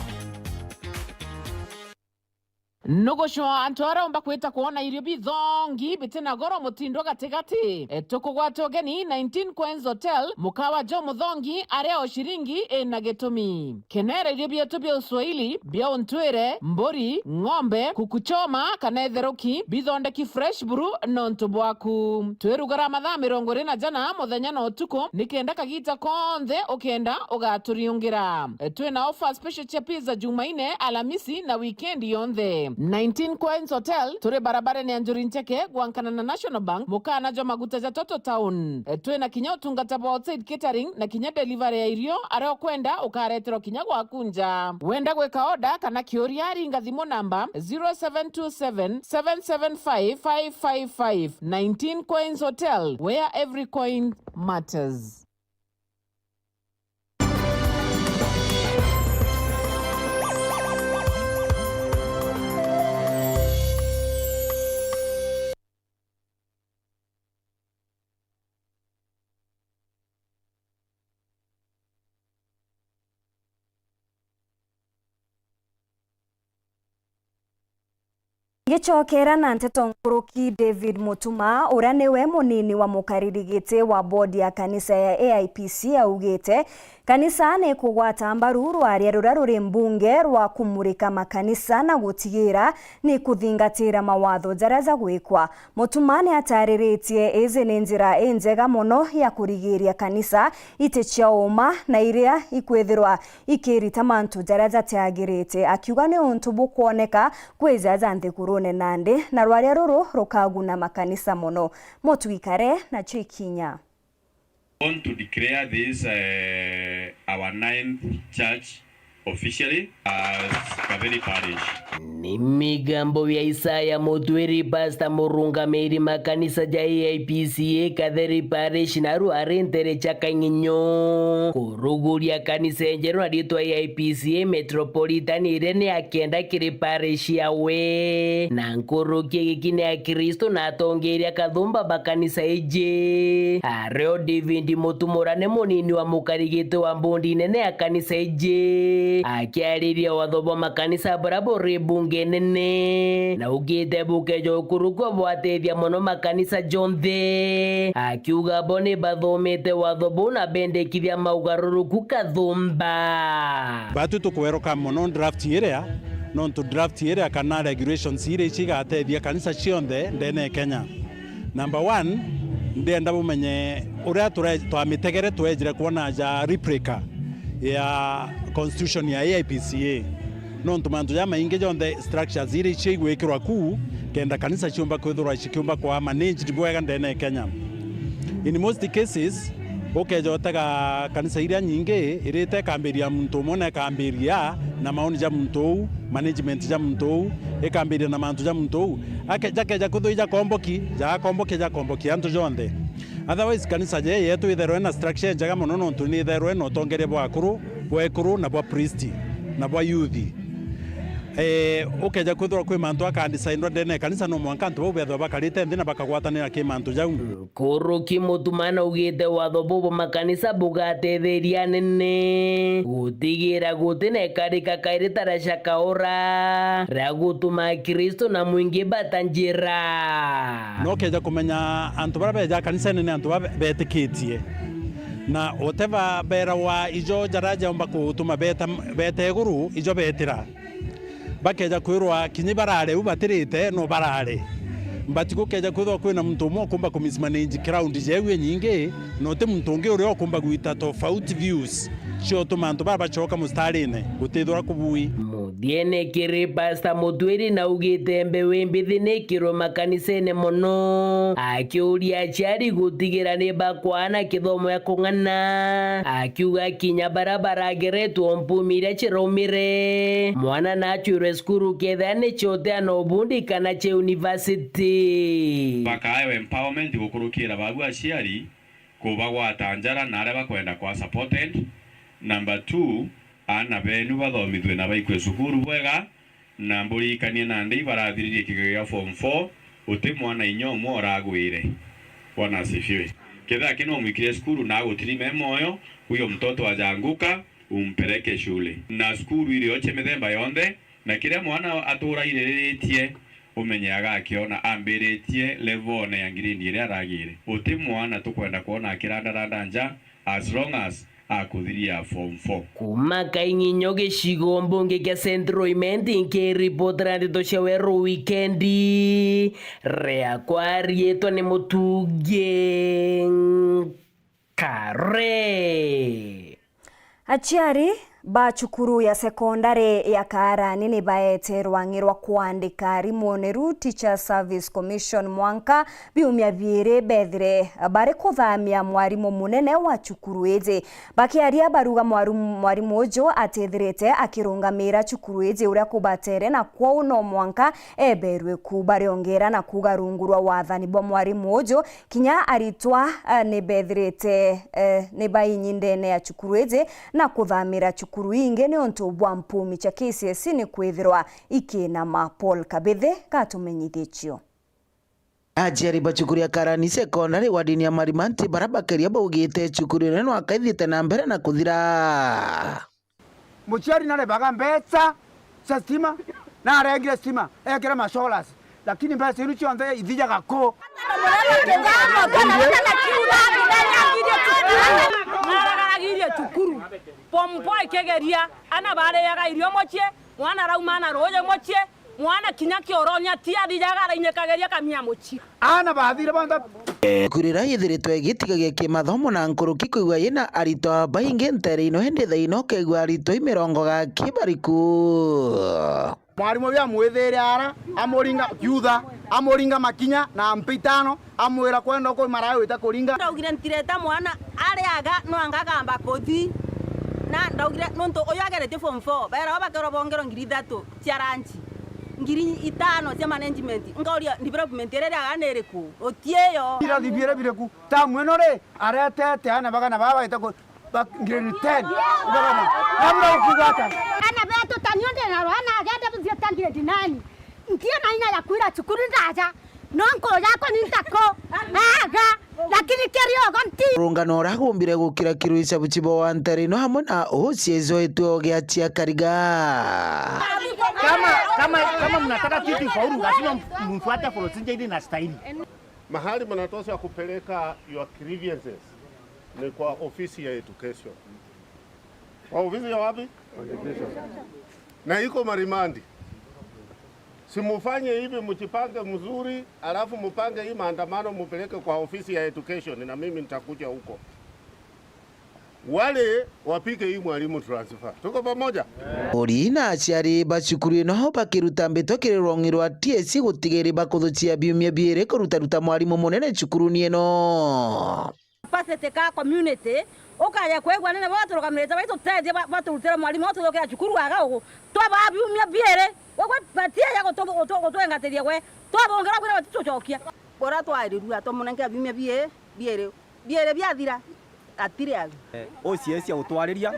Nugucwa antu aria umba kwita kwona irio bithongi bitina goro mutindo gatigati. E, tukugwata ugeni nineteen Coins Hotel, mukawa jo muthongi aria o ciringi ina gitumi. Kenera irio bietu bia uswahili, bia untwire, mburi, ng'ombe, kuku choma kana itheruki, bithondeki fresh buru nontu bwaku. Twirugara mathaa mirongo iri na jana muthenya na utuku, nikenda kagita konthe ukenda ugaturiungira. Twina offer special cia pizza Jumaine, Alamisi na weekend yonthe. Nineteen Coins Hotel, turi barabarene ya Njuri Ncheke, gwankana na National Bank, mukana jwa maguta ja Total Town. Twina kinya utungata bwa outside catering na kinya delivery ya irio, aria ukwenda ukareterwa kinya gwaku nja. Wenda gwika order kana kiuria, ringa thimu namba zero seven two seven, seven seven five, five five five. Nineteen Coins Hotel, where every coin matters. Ngicokera na nteto nkuruki, David Mutuma, uria niwe munini wa mukariri giti wa bodi ya kanisa ya A I P C, augite kanisa ni ikugwata mbaru rwaria ruria ruri mbunge rwa kumurika makanisa na gutigira ni ikuthingatira mawatho jaria jagwikwa. Mutuma ni atariritie iji ni njira injega mono ya kurigiria kanisa iti cia uma na iria ikwithirwa ikirita mantu jaria jatiagirite, akiuga ni untu bukwoneka kwija ja nthigurune nandi, na rwaria ruru rukaguna makanisa mono. Mutwikare nacio ikinya. Want to declare this, eh, our ninth church officially as Kaveri Parish. Ni migambo ya Isaya Mutwiri, pasta murungamiri makanisa ja A I P C A Katheri Parish, na aru ari ntere cia Kang'inyo. Kuruguria kanisa enjeru na ritwa A I P C A Metropolitan iria ni ya kenda kiri parish yawe. Na nkuruki igiki ni Akristo na atongeria kathumba ba kanisa iji. Ario David Mutumura ni munini wa mukarigiti wa mbondi nene ya kanisa iji. Akiariria watho bwa makanisa buria buri bunge nene, na augite bukeja ukurukua bwatethia mono makanisa jonthe. Akiuga bo ni bathomete watho buu na bendekithia maugaruruku kathumba. Batu tukwerwa ka mono draft iria, nontu draft iria kana regulations iria ici igatethia kanisa cionthe ndene ya Kenya. Number one, ndienda bumenye uria ture-, twamitegere twejire kwona ja replica ya constitution ya A I P C A. Nontu mantu ja maingi jonthe, structures iria icio igwikirwa ku, kenda kanisa ciumba kwithirwa cikiumba kwa managed bwega ndene ya Kenya. In most cases, ukeja utega kanisa iria nyingi, irite ikambiria muntu umwe na ikambiria na maoni ja muntu uu, management ja muntu uu, ikambiria na mantu ja muntu uu. Ake-, jakeja kwithirwa ijakomboki, jakomboki, jakomboki antu jonthe. Otherwise, kanisa je yetu itherwe na structure njega mono, nontu ni itherwe na utongeria bwa akuru, bwa ekuru, na bwa priest, na bwa youth. Eh, ukeja kwithirwa kwi mantu akandecindwa ndene ya kanisa, no mwanka antu bau bethirwa bakarite nthi na bakagwatanira ki mantu jau. Nkuruki Mutuma naugite watho bubu makanisa bugatetheria anene gutigira guti na ikarika kairi ta ria cakaura ria gutuma Akristo na mwingi bata njira. No ukeja kumenya antu baria beja kanisene ni antu baria betikitie, na whatever berawa ijo jaria jaumba gutuma beta, beta iguru, ijo betira. Bakeja kwirwa kinya barare u batirite, no barare. But gukeja kwithirwa kwina muntu umwe ukumba kumismanage crowd jeu inyingi, na uti muntu ungi uria ukumba gwita tofauti views cia utuma antu bara bacoka mustarine, gutithirwa kubui. Muthiene kiri Pastor Mutwiri naugite mbeu imbithi ni ikirwe makanisene mono, akiuria aciari gutigira ni bakwana kithomo ya kung'ana, akiuga kinya bara barageretwe mpumi iria ciraumire, mwana nacwirwe cukuru kethira ni cia uteana ubundi kana cia university. Bakaewe empowerment gukurukira babu aciari, kubagwata njara na aria bakwenda kwa supported. Number two, aana benu bathomithue na baikue cukuru bwega, na mburirikanie nandi ibarathiririe kigerio gia form four, uti mwana inya umwe uragwire. Bwana asifiwe. Kethira kinu umwikire cukuru na agutirime moyo, huyo mtoto ajaanguka, umpeleke shule. Na cukuru iri o cia mithemba yonthe, na kiria mwana atura airiritie, umenye agakiona ambiritie level-one ya grade iria aragire. Uti mwana tukwenda kwona akirandaranda nja, as long as akuthiria form four. Kuma Kaing'inyo gicigo mbunge kia Central Imenti, nkiripotera ndeto cia Weru Wikendi, riakwa riitwa ni Mutungi Kare. Aciari ba cukuru ya sekondari ya Kaarani ni baete rwang'i rwa kwandika arimune ru Teacher Service Commission mwanka biumia biiri bethire bari kuthamia mwarimu munene wa cukuru iji. Bakiaria baruga mwaru-, mwarimu uju atithirite akirungamira cukuru iji uria kubatere, na kwou no mwanka eberwe ku. Bariongera na kuuga rungu rwa wathani bwa mwarimu uju, kinya aritwa, eh, ni bethirite, eh, ni bainyi ndene ya cukuru iji na kuthamira cukuru ingi niuntu bwa mpumi cia K C S E ni kwithirwa ikinama. Paul Kabithi gatumenyithie cio. Aciari ba cukuru ya Karani Secondary wadini ya Marimanti bara bakeria baugite cukuru ino no akaithite na mbere na kuthira. Muciari narebaga mbeca cia stima, na arengire stima ekire masolas, lakini mbeca iu cionthe ithijaga ku? Mwaragaragirie cukuru, pompo ikigeria, ana bariaga irio mucii, mwana arauma na ruuji mucii, mwana kinya kioronya ti athijaga, arainyikagiria kamia mucii. Aana bathire bonthe. Kurira yithiritwe igitigagia kimathomo na nkuruki kwigua yina aritwa baingi ntere ino, indi thaino ukaigua aritwa i mirongo gaki bariku. Mwarimu uyu amwithire ara, amuringa kiutha, amuringa makinya na mpi itano, amwira kwenda uku marae wite kuringa. Ndaugire ntireta mwana ariaga no anga akamba kuthi. Na ndaugire nontu uyu ageretie form four, bera bakerwa bongerwa ngiri ithatu cia ranchi. Ngiri itano cia management, nkauria development iria iriaga ni iriku? Utiyo. Irathi biria biriku? Tamu ino ri, aretete ana bagana baba baite ku, ba, grade ten. Bagana. Nabura ukuga ata? Ana betu ta niu ndi na rwana agende buthio ta grade nine. Ntiona inya ya kwira cukuru ndaja. No nkuja kunyita ku. Aga. Lakini keriogo nti. Rungano ragumbire gukira kirui cia buchibo wa ntare ino hamwe na uciizo itwe ogia cia Kariga. Kama, kama, kama mnataka kitu ifaulu, lazima mfuate procedure ile inastahili. Mahali mnatosha kupeleka your grievances ni kwa ofisi ya education. Kwa ofisi ya wapi? Na iko Marimandi. Simufanye hivi, mjipange mzuri, alafu mupange hii maandamano mupeleke kwa ofisi ya education, na mimi nitakuja huko. Wale wapige hii mwalimu transfer. Tuko pamoja? Ori na aciari ba cukuru ino bakiruta mbitwa kiri rwong'i rwa T S C gutigiri bakuthucia biumia biiri kurutaruta mwalimu munene cukuruni ino. Capacity ka community, ukaja kwigua nene baturugamirite baitutethie ba-, baturutire mwalimu ututhukira cukuru aga ugu. Twabaa biumia biiri, ugwe batiaja gutu-, gutu-, gutwengatiria gwe. Twabongera kwira batitucokia. Bora twarirua tumunenkera biumia bii-, biiri. Biiri biathira, atiri agi. Eh, O C S ya gutwariria,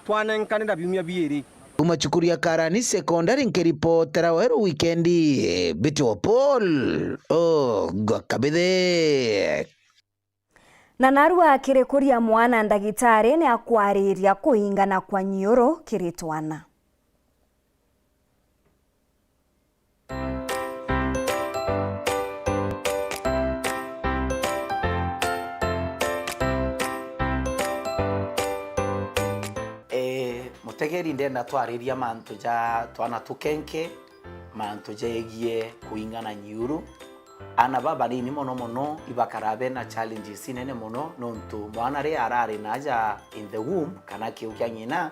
twanenkanira biumia biiri. Kuma cukuru ya Karani Secondary nkiripotera weru wikendi, Bitwo Paul, o, gwa Kabithe. Na narua akirikuria mwana ndagitari ni akwariria kuingana kwa nyiuru kiri twana. Eh, mutegeri ndenda twariria mantu ja twana tukenke, mantu jegie kuingana nyiuru. Ana babanini mono mono ibakara bena challenges inene mono, nontu mwana ri arari naja in the womb, kana kiu kia ng'ina,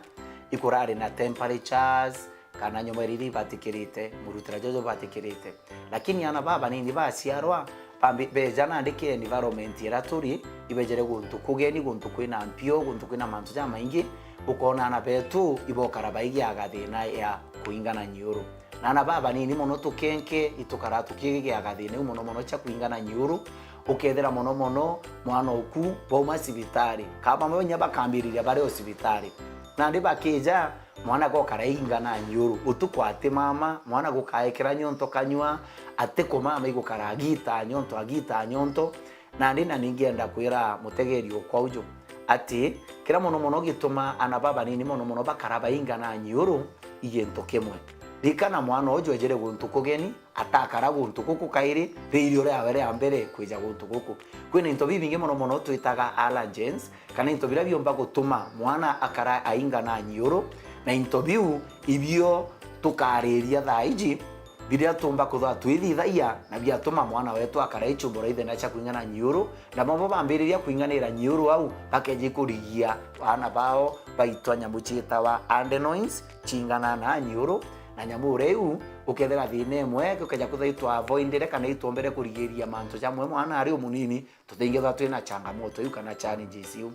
ikurari na temperatures, kana nyuma iria ibatikirite, murutira jojo batikirite. Lakini ana babanini baciarwa, bambi-, beja nandi ki environment iria turi, ibejere guntu kugeni, guntu kwina mpio, guntu kwina mantu jamaingi, ukona ana betu ibokara baigiaga thina ya kuingana nyiuru. Na ana babanini mono tukenke, itukara tukigiaga thina iu mono mono cia kuingana nyiuru, ukethira mono mono mwana oku bauma cibitari, kana bamwe inya bakambiriria bari o cibitari. Nandi bakija, mwana gokara ingana nyiuru, utuku atimama, mwana gukaekera nyonto kanyua, atikumama igukara agita nyonto, agita nyonto. Nandi na ningienda kwira mutegeri okwa uju ati, kira mono mono gituma ana babanini mono mono bakara baingana nyiuru i gintu kimwe. Rikana mwana uju ejire guntu kugeni, atakara guntu guku kairi, riiri riawe ria mbere kwija guntu guku. Kwina into bibingi mono mono twitaga allergens, kana into biria biumba gutuma mwana akara aingana nyiuru, na into biu ibio tukariria thaa iji, biria tumba kwithirwa twithithagia na biatuma mwana wetu akara ichumbura ithina cia kuingana nyiuru, na bamwe bambiriria kuinganira nyiuru au, bakeja ikurigia aana bao baitwa nyamu ciitawa adenoids, ciingana na nyiuru, na nyamu uria iu ukethira thina imwe, ukeja kwithirwa itwa avoidire kana itwombere kurigiria mantu jamwe mwana ari umunini, tutingithirwa twina changamoto iu kana challenges iu.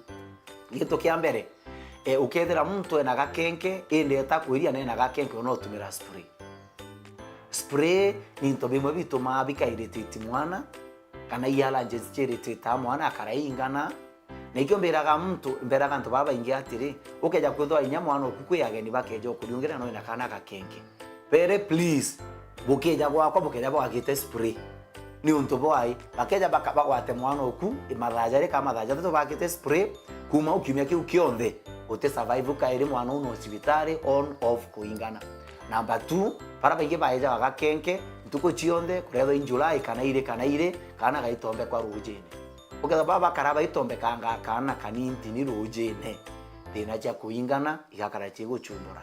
Gintu kia mbere, e, ukethira muntu ena gakenke, indi eta kwiria na ena gakenke, unotumira spray. Spray ni into bimwe bitumaa bika irritate mwana, kana i allergens ci irritate mwana akara ingana. Na ikio mbiraga muntu, mbiraga antu babaingi atiri, ukeja kwithirwa inya mwana oku kwi ageni bakeja ukuriungira na wina kana gakenke. Very please, bukija gwakwa, bukija bwagite spray. Ni untu bwai, bakeja baka-, bagwate mwana oku, mathaa jari kana mathaa jathatu bakite spray, kuma u kiumia kiu kionthe, uti survive kairi mwana uu no cibitari on off kuingana. Number two, bara baingi baejaga gakenke, ntuku cionthe, kurethwa in July kana iri kana iri, kana gaitombekwa rujine. Ukethwa baba bakara baitombekanga kana kanintini rujine, thina cia kuingana igakara ciguchumbura.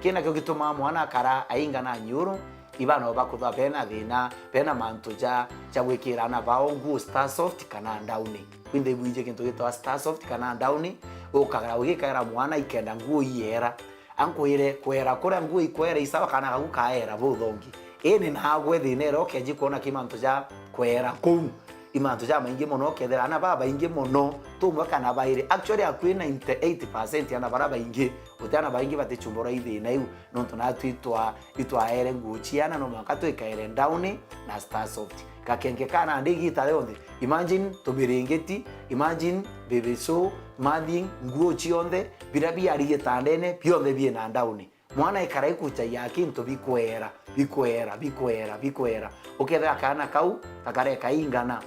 Kii nakio gitumaa mwana akara aingana nyiuru, ibana bakuthwa bena thina, bena mantu ja, ja gwikira ana bao nguo Star Soft kana ndauni. Kwinthe ibwiji gintu gitwa Star Soft kana ndauni, ukagara ugikaira mwana ikenda nguo iyera. Ankwire, kwera kuria nguo ikwera isawa kana gagu kaera buthongi. Ini nagwe thina ira ukeji kwona ki mantu ja kwera kuu. I mantu jamaingi mono, ukethira ana babaingi mono, tumwe kana bairi. Actually, akui ninety-eight percent ana bara baingi, guti ana baingi batichumbura i thina iu, nontu natwi itwa-, itwaere nguo ciana, no mwanka twikaere ndauni na Star Soft. Gakenge kana ndi igita rionthe. Imagine tubiringiti, imagine bibicu, mathing, nguo cionthe, bira biari gitandene, bionthe biina ndauni. Mwana aikara ikuchagia kintu bikwera, bikwera, bikwera, bikwera. Ukethira kaana kau gakareka ingana.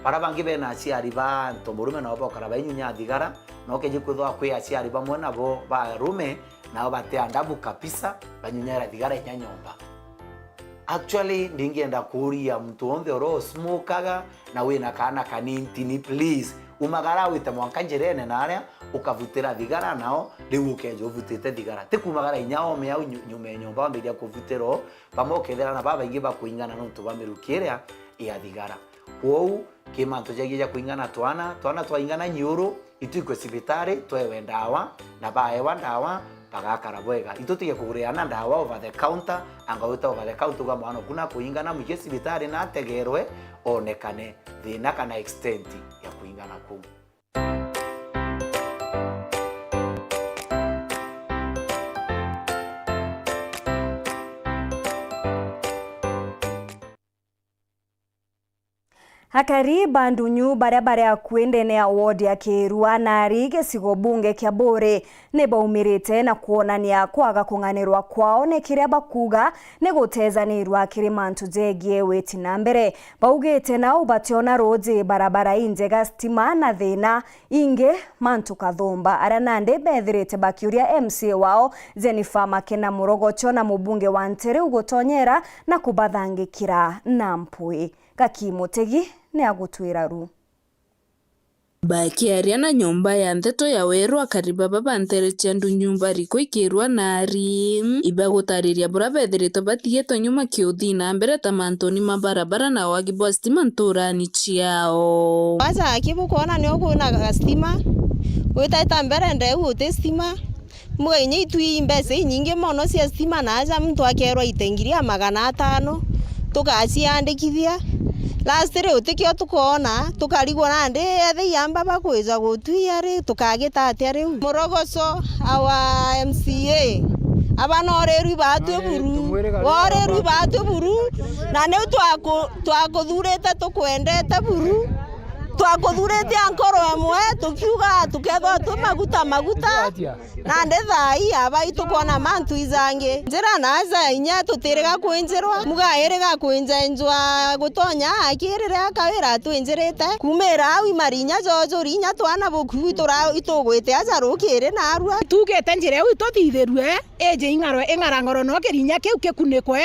Bara bangi bena aciari ba antu murume nao bokara bainyunya thigara, na ukeji kwithwa kwi aciari bamwe nabo ba arume, nao bati adabu kabisa, banyunyaira thigara inya nyomba. Actually, ndingienda kuuria muntu wonthe oro smokaga na wina kaana kanintini, please, umagara wite mwanka njirene naria ukavutira thigara nao, riu ukeja uvutite thigara. Ti kumagara inya ome au nyu-, nyuma ya nyomba wambiria kuvutira o, bamwe ukethira na babaingi bakuingana nontu bwa miruki iria ya thigara. Kwou, ki mantu jagie ja kuingana twana, twana twaingana nyiuru, itwikwe cibitari, twewe ndawa, na baewa ndawa, bagakara bwega. Itutige kugurira ana ndawa over the counter, anga wita over the counter uga mwana oku nakuingana, mwike cibitari na ategerwe, onekane thina kana extent ya kuingana kuu. Akari ba ndunyu baria bari akui ndene ya ward ya Kirua na ari gicigo bunge kia Buuri ni baumirite na kwonania kwaga kung'anirwa kwao ni kiria bakuuga ni gutezanirwa kiri mantu jegie witi na mbere. Baugite nau bationa ruuji, barabara injega, stima na thina ingi mantu kathumba, aria nandi bethirite bakiuria M C A wao Jennifer Makena Murogocho na mubunge wa Nteriu gutonyera na kubathangikira na mpwi. Gaki Mutegi ni agutwira ru. Bakiaria na nyomba ya nteto ya Weru, akari baba ba ntere cia ndunyu bari kuikirwa na ari, ibagutariria bura bethirite batigitwe nyuma kiuthii na mbere ta mantuni ma barabara na wagi bwa stima nturani ciao. Aja aki bukwona nio kwina gastima, gwitaita mbere ndeu guti stima, Muga inya itwi mbeca inyingi mono cia stima, na aja muntu akerwa ite ngiri ya magana atano, tugaciandikithia. Last ri utikio tukoona, tukarigwa nandi ethia amba bakwija gutwia ri, tukagita atia riu? Murogoco, our M C A, aba norirwi batwi buru, borirwi batwi buru, na niu twaku-, twakuthurite tukwendete buru, twakuthurite a nkoro emwe, tukiuga tukethwa twi maguta maguta. Nandi thaa ii aba itukwona mantu ijangi. Njira na aja inya tutiriga kwinjirwa, muga iriga kwinjenjwa gutonya aki riria kawira atwinjirite. Kumira au imari inya jojuri inya twana buku itura-, itugwite aja rukiri narua. Tugite njira iu ituthithirue, iji ing'arwe, ing'ara ng'oro no kirinya kiu kikunikwe.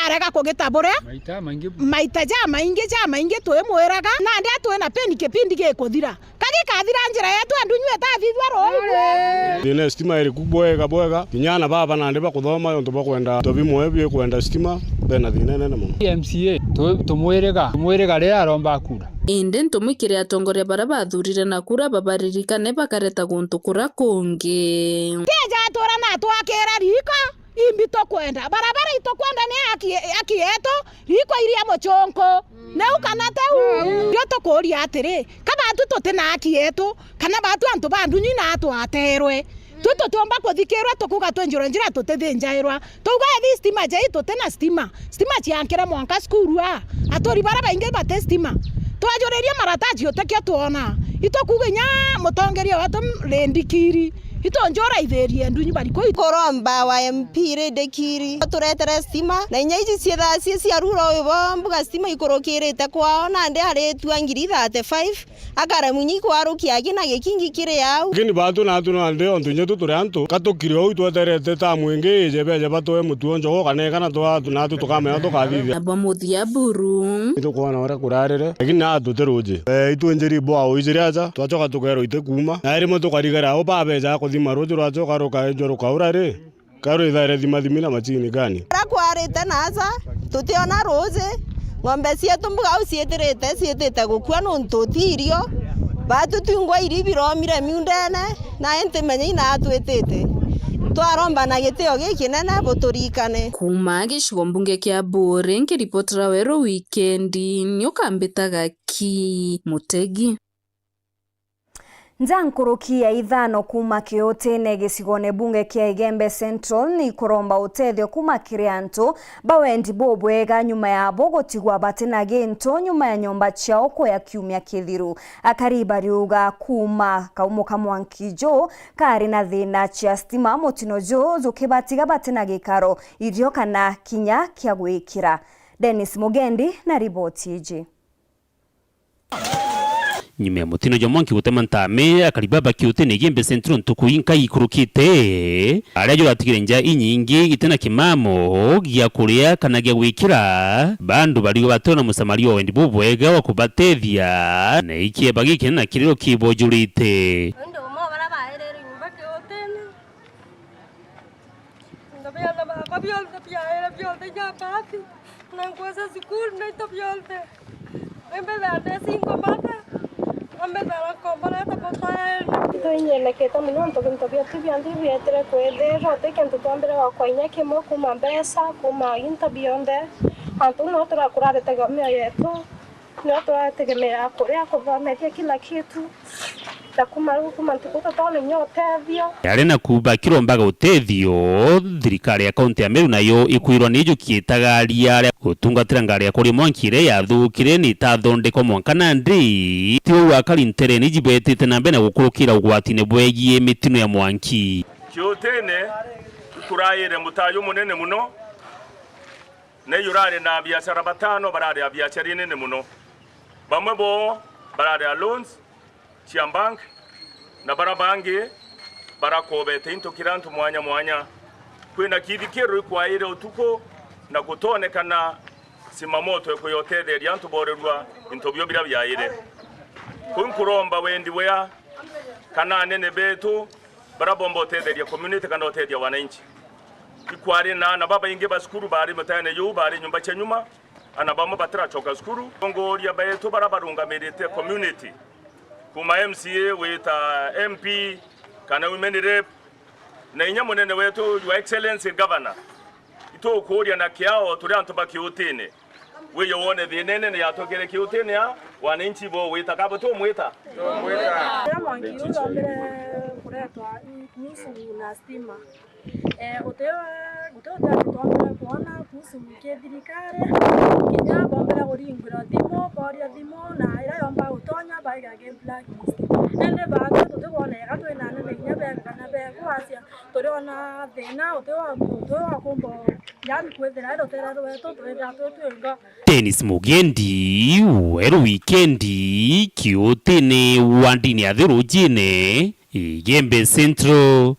Arega kugitabura. Maita maingĩ. Maita jamaingi, jamaingi twimwiraga, nandi atwina peni kipindi gikuthira. Kagikathira njira yetu ya ndunyu itathithua ruu. Thina ya stima iri ku bwega bwega. Kinya ana baba nandi bakuthoma yontu bakwenda into bimwe bikwenda stima, bena thina inene mono. M C A, tu-, tumwiriga, tumwiriga riria aromba kura. Indi ntumwi kiri atongoria baria bathurire na kura babaririkane bakareta guntu kura kungi. Tija atura na atwakira riko. Imbi tukwenda. Barabara itukwenda ni haki, haki yetu, riko iria muchunku. Neu kana teu? Rio tukuria atiri, ka batu tuti na haki yetu, kana batu antu ba ndunyu na atwaterwe? Twi tutiumba kuthikirwa tukuga twi njiro njira tutithinjairwa. Tuuga ethi stima jai tuti na stima. Stima ciankire mwanka cukuru a. Aturi bara baingi bati stima. Twajuririe marataji utikio twona. Itukuga inya mutongeria wetu Lady Kiri. Itonjora ithirie ndunyu bari kuu. Kuromba wa M P Lady Kiri aturetere stima, na inya iji ciithaa cie cia rura uyu bo mbuga stima ikurukirite kwao, nandi aritua ngiri thirty-five, akaremwa inya ikwarukia aki na gikingi kiri au. Lakini batu natu nandi ontu inya tu turi antu, ka tukiri ou itweterete tamu ingi ije beje batoe mutuo njogo kana kana twa natu tukamenya tukathithia. Nabo muthia buru. Itukwona uria kurarire, lakini na tuti ruji. Eh, itwinjiri bwa uijiri aja, twachoka tukerwa iti kuuma. Na rimwe tukarigara au babeja kuthima ruji rwachoka rukaijwa rukaura ri, karu ithaire thima thimi na machini gani? Ara kwarite na aja, tutiona ruji, ng'ombe cietu mbuga au cietirite, ciitite gukua nontu ti irio. Batu twingwa iri biromire miundene, na intimenya ina atwitite. Twaromba na gitio gikinene buturikane. Kuuma gicigo mbunge kia Buuri, nkiripotera Weru Wikendi, ni ukambitaga ki Mutegi. Nja nkuruki ya ithano kuuma Kiutine gicigone bunge kia Igembe Central ni ikuromba utethio kuuma kiri antu ba wendi bubwega nyuma yabo gutigwa batina gintu nyuma ya nyomba ciao kuya kiumia kithiru. Akari bariuga kuuma kaumo ka mwanki juu kari na thina cia stima, mutino juu jukibatiga batina gikaro, irio kana kinya kia gwikira. Dennis Mugendi na riboti iji. Nyuma ya mutino jwa mwanki gutema ntami, akari ba Kiutine Igembe Central ntuku inkai ikurukite, aria juratigire nja inyingi itina kimamo gia kuria kana gia gwikira, bandu bariuga bationa musamaria wa wendi bubwega wa kubatethia, na ikieba gikinene na kiriro kibojurite. Indi umwe bara bairire nyumba Kiutine. Into bionthe bakwa bionthe biaere bionthe ja mbati, na nkwesa cukuru na into bionthe. Imbithaa ndesingo mata, ambithaa na nkomborete butaene. Itwinyenekete mono nontu into bietu bionthe bietire kwithirwa uti kintu twambire gwakwa inya kimwe, kuma mbeca, kuma into bionthe. Antu no turakurarite mioyo yetu. Nio turategemeaga kuria, kuthomethia kila kitu, na kuma riu, kuma ntuku tutona inya utethio. Yari na kuuba kirombaga utethio, thirikari ya kaunti ya Meru nayo ikwirwa ni ijukiitaga aria aria gutungatira ngari ya kuria mwanki iria yathukire ni itathondekwa mwanka nandi. Ti uu akari nterene iji betite na mbere na gukurukira ugwatine bwegie mitino ya mwanki. Kiutine ikuraire mutayo munene muno. Na iu urari na abiashara batano barari abiashara inene mono. Bamwe boo barari a loans cia bank, na bara bangi barakobete into kiri antu mwanya mwanya. Kwina kithikiro ikwaire utuku, na gutonekana simamoto ikuyotetheria antu borerua into bio biria biaire. Kuu nkuromba wendi bwea kana anene betu bara bomba utetheria community kana utethia wananchi. Ikwari na aana babaingi ba cukuru bari mutene juu, bari nyumba cia nyuma, aana bamwe batiracoka cukuru. Atongoria betu bara barungamirite community, kuma M C A gwita M P kana women rep, na inya munene wetu, Your Excellency Governor, itukuria na kiao turi antu ba Kiutine. Wije wone thina inene yatwikire Kiutine ya wananchi bo gwita, kabo tumwita? Tumwita. Riria mwanki uu wambire kuretwa i kuhusu na stima, eh, guti, guti utethio twambire kwona kuhusu ki thirikari, kinya bombire kuringirwa thimu, boria thimu, na iria yomba gutonya baiga ki blacklist. Indi baatwi tutikwoneka twina anene kinya beku kana beku acia, turiona thina uti wa, uti wa kumba, yani kwithira rutere rwetu twithira twi twingo. Dennis Mugendi, Weru Wikendi, Kiutine wa ndini ya Thirujine, Igembe Central,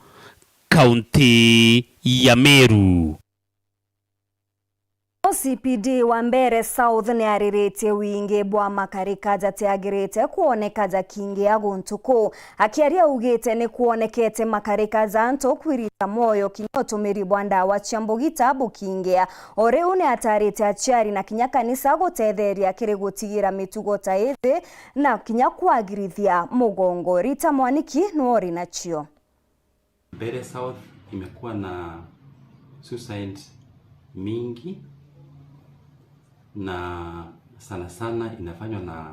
kaunti ya Meru. O C P D wa Mbeere South ni ariritie wingi bwa makarika jatiagirite kwoneka jakingia guntu kuu. Akiaria augite ni kwonekete makarika ja antu kwirita mwoyo kinya utumiri bwa ndawa cia mbugita bukingia. O riu ni atarite aciari na kinya kanisa gutetheria kiri gutigira mitugo ta iji na kinya kwagirithia mugongo. Rita Mwaniki niwe uri nacio. Mbeere South imekuwa na suicide mingi, na sana sana inafanywa na,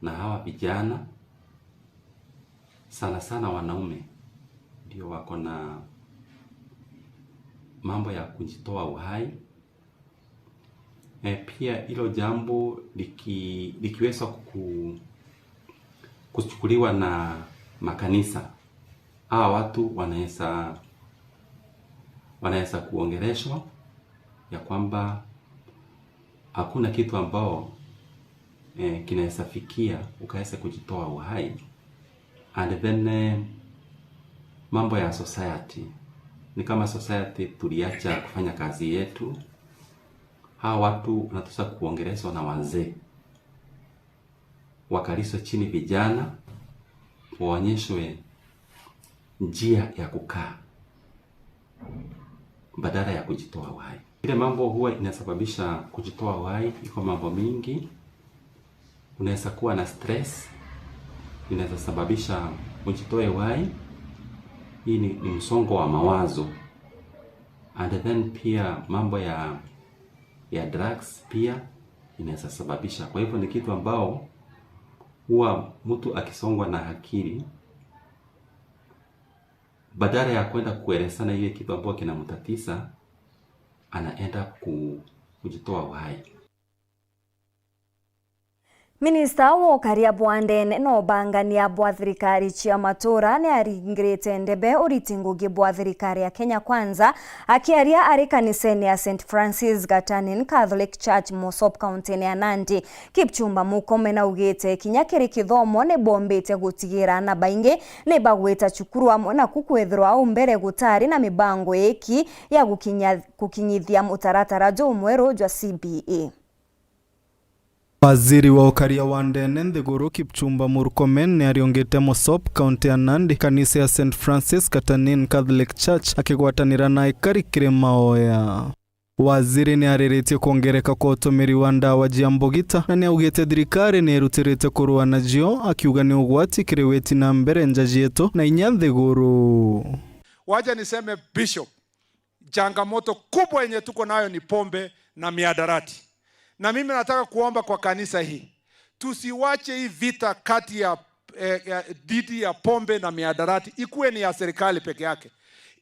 na hawa vijana. Sana sana wanaume ndio wako na mambo ya kujitoa uhai. Eh, pia hilo jambo liki-, likiweza ku-, kuchukuliwa na makanisa, hawa watu wanaweza, wanaweza kuongeleshwa ya kwamba hakuna kitu ambao, eh, kinaweza fikia ukaweza kujitoa uhai. And then, eh, mambo ya society. Ni kama society tuliacha kufanya kazi yetu. Hawa watu wanatosha kuongeleshwa na wazee. Wakaliswe chini vijana, waonyeshwe njia ya kukaa badala ya kujitoa uhai. Ile mambo huwa inasababisha kujitoa uhai, iko mambo mingi. Unaweza kuwa na stress, inaweza sababisha ujitoe uhai. Hii ni, ni msongo wa mawazo. And then pia mambo ya, ya drugs pia inaweza sababisha. Kwa hivyo ni kitu ambao huwa mtu akisongwa na akili, badala ya kwenda kuelezana ile kitu ambayo kinamtatiza, anaenda ku-, kujitoa uhai. Minista wa ukaria bwa ndene na ubangania bwa thirikari cia matura ni aringirite ndebe uriti ngugi bwa thirikari ya Kenya Kwanza. Akiaria ari kanisene ya Saint Francis Gatanin Catholic Church, Mosop, kaunti-ini ya Nandi, Kipchumba Murkomen augite kinya kiri kithomo ni bombite gutigira ana baingi ni bagwita cukuru amwe naku kwithirwa au mbere gutari na mibango iki ya gukinya-, gukinyithia mutaratara jumweru jwa C B E. Waziri wa ukaria wa ndene nthiguru Kipchumba Murkomen ni ariungite Mosop, kaunti ya Nandi, kanisa ya Saint Francis Gatanin Catholic Church, akigwatanira na aikari kiri maoya. Waziri ni ariritie kwongereka kwa utumiri wa ndawa jia mbugita, na ni augite thirikari ni irutirite kurua najio, akiuga ni ugwati kiri witi na mbere nja jietu na inya nthiguru. Wacha niseme, Bishop, changamoto kubwa yenye tuko nayo ni pombe na miadarati. Na mimi nataka kuomba kwa kanisa hii, tusiwache hii vita kati ya, eh, ya, dhidi ya pombe na miadarati ikuwe ni ya serikali peke yake.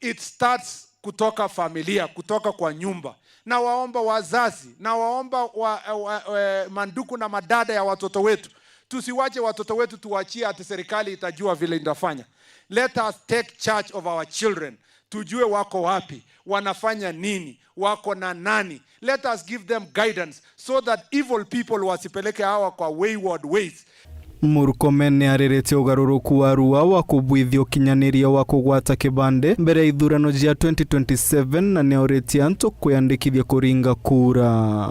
It starts kutoka familia, kutoka kwa nyumba. Na waomba wazazi, na waomba wa, wa, wa, mandugu na madada ya watoto wetu, tusiwache watoto wetu tuwachie ati serikali itajua vile itafanya. Let us take charge of our children. Tujue wako wapi, wanafanya nini, wako na nani. Let us give them guidance so that evil people wasipeleke hawa kwa wayward ways. Murkomen ni ariritie ugaruruku wa rua wa kubwithia ukinyaniria wa kugwata kibande mbere ya ithurano jia twenty twenty-seven, na ni auritie antu kwiyandikithia kuringa kura.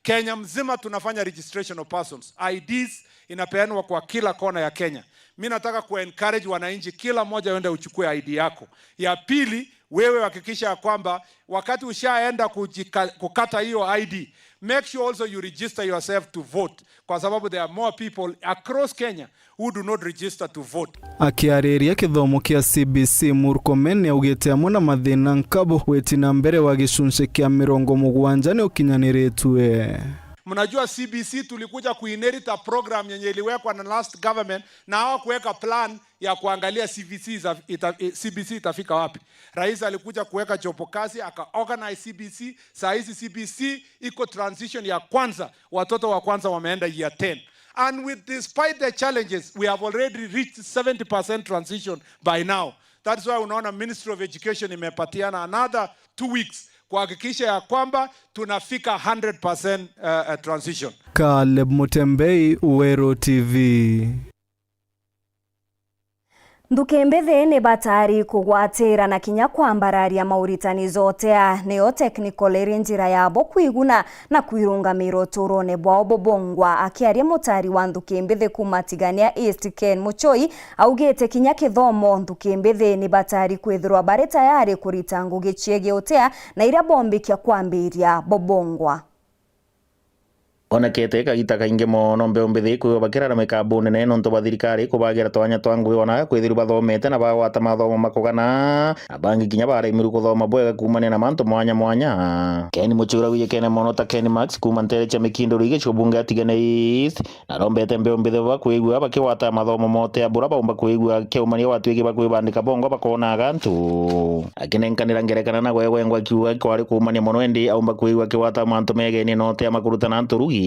Kenya mzima tunafanya registration of persons. I Ds inapeanwa kwa kila kona ya Kenya. Mi nataka ku encourage wananchi, kila mmoja uende uchukue I D yako. Ya pili, wewe hakikisha ya kwamba wakati ushaenda kujika-, kukata hiyo I D, make sure also you register yourself to vote, kwa sababu there are more people across Kenya who do not register to vote. Akiariria kithomo kia C B C, Murkomen ni augite amwe na mathina nkabo, witi na mbere wa gicunci kia mirongo mugwanja ni ukinyaniritue. Mnajua C B C tulikuja kuinherit a program yenye iliwekwa na last government, na hawakuweka plan ya kuangalia C B C ita-, C B C itafika wapi. Rais alikuja kuweka jopo kazi, aka organize C B C, saa hizi C B C iko transition ya kwanza, watoto wa kwanza wameenda year ten. And with, despite the challenges, we have already reached seventy percent transition by now. That's why unaona Ministry of Education imepatiana another two weeks kuhakikisha ya kwamba tunafika hundred percent, uh, uh, transition. Caleb Mutembei, Weru T V. Nthuki mbithi ni batari kugwatira na kinya kwambararia mauritani jotea, niyo technical iri njira yabo kwiguna na kwirungamira uturone bwao bubungwa. Akiaria mutari wa nthuki mbithi kuuma Tigania East, Ken Muchoi, augite kinya kithomo nthuki mbithi ni batari kwithirwa bari tayari kurita ngugi ciegie utea na iria bombikia kwambiria bubungwa. Onekete kagita kaingi mono mbeu mbithi kwigwa bakirara mikambune nene nontu bwa thirikari kubagira twanya twa ngugi ona kwithirwa bathomete na bagwata mathomo makugana, na bangi kinya baraimirwe kuthoma bwega kuumania na mantu mwanya mwanya. Ken Muchoi wijikene mono ta Ken Max kuuma ntere cia Mikinduri gicigo bunge ya Tigania East, na arombete mbeu mbithi bakwigua bakigwata mathomo motea bura baumba kwigua kiumania gwatuike bakwibandika bongo bakonaga antu. Akinenkanira ngerekano na gwegwengwa akiuga kwari kuumania mono, indi aumba kwigua akigwata mantu megenie na utea makuruta na antu rugi.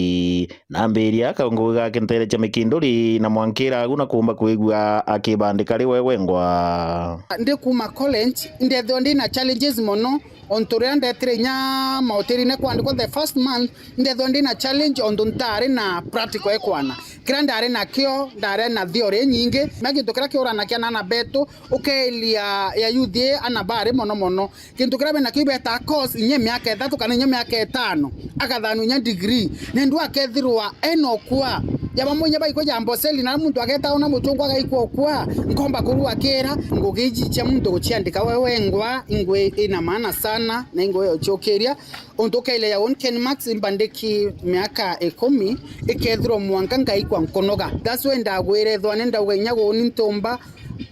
Na ambiria kaungu gake ntere cia Mikinduri na mwankira agu na kuumba kwigua akibandika ri gwegwengwa. Ndi kuuma college, ndethirwa ndi na challenges mono, ontu riria ndetire inya mahotelini kwandikwa the first month, ndethirwa ndi na challenge ontu ntari na practical ekwana. Kiria ndari nakio, ndari na theory inyingi, na gintu kiria kiuranagia na ana betu, ukairia ya youth ii ana bari mono mono. Gintu kiria bena kiu betaa course inya miaka ithatu kana inya miaka itano, agathanua inya degree. Nendu akethirwa ena ukua. Ya bamwe inya baikwa ja Amboseli, na muntu ageta ona muchungu agaikwa ukua. Nkomba kurua kira, ngugi iji cia muntu guciandika we wengwa, ingwe ina maana sana, na ingwe uciukiria. Untu ukaileya uni Ken Max imbandiki miaka ikumi, ikethirwa mwanka ngaikwa nkunoga. That's why ndagwire ethwa ni ndauga inya guni ntumba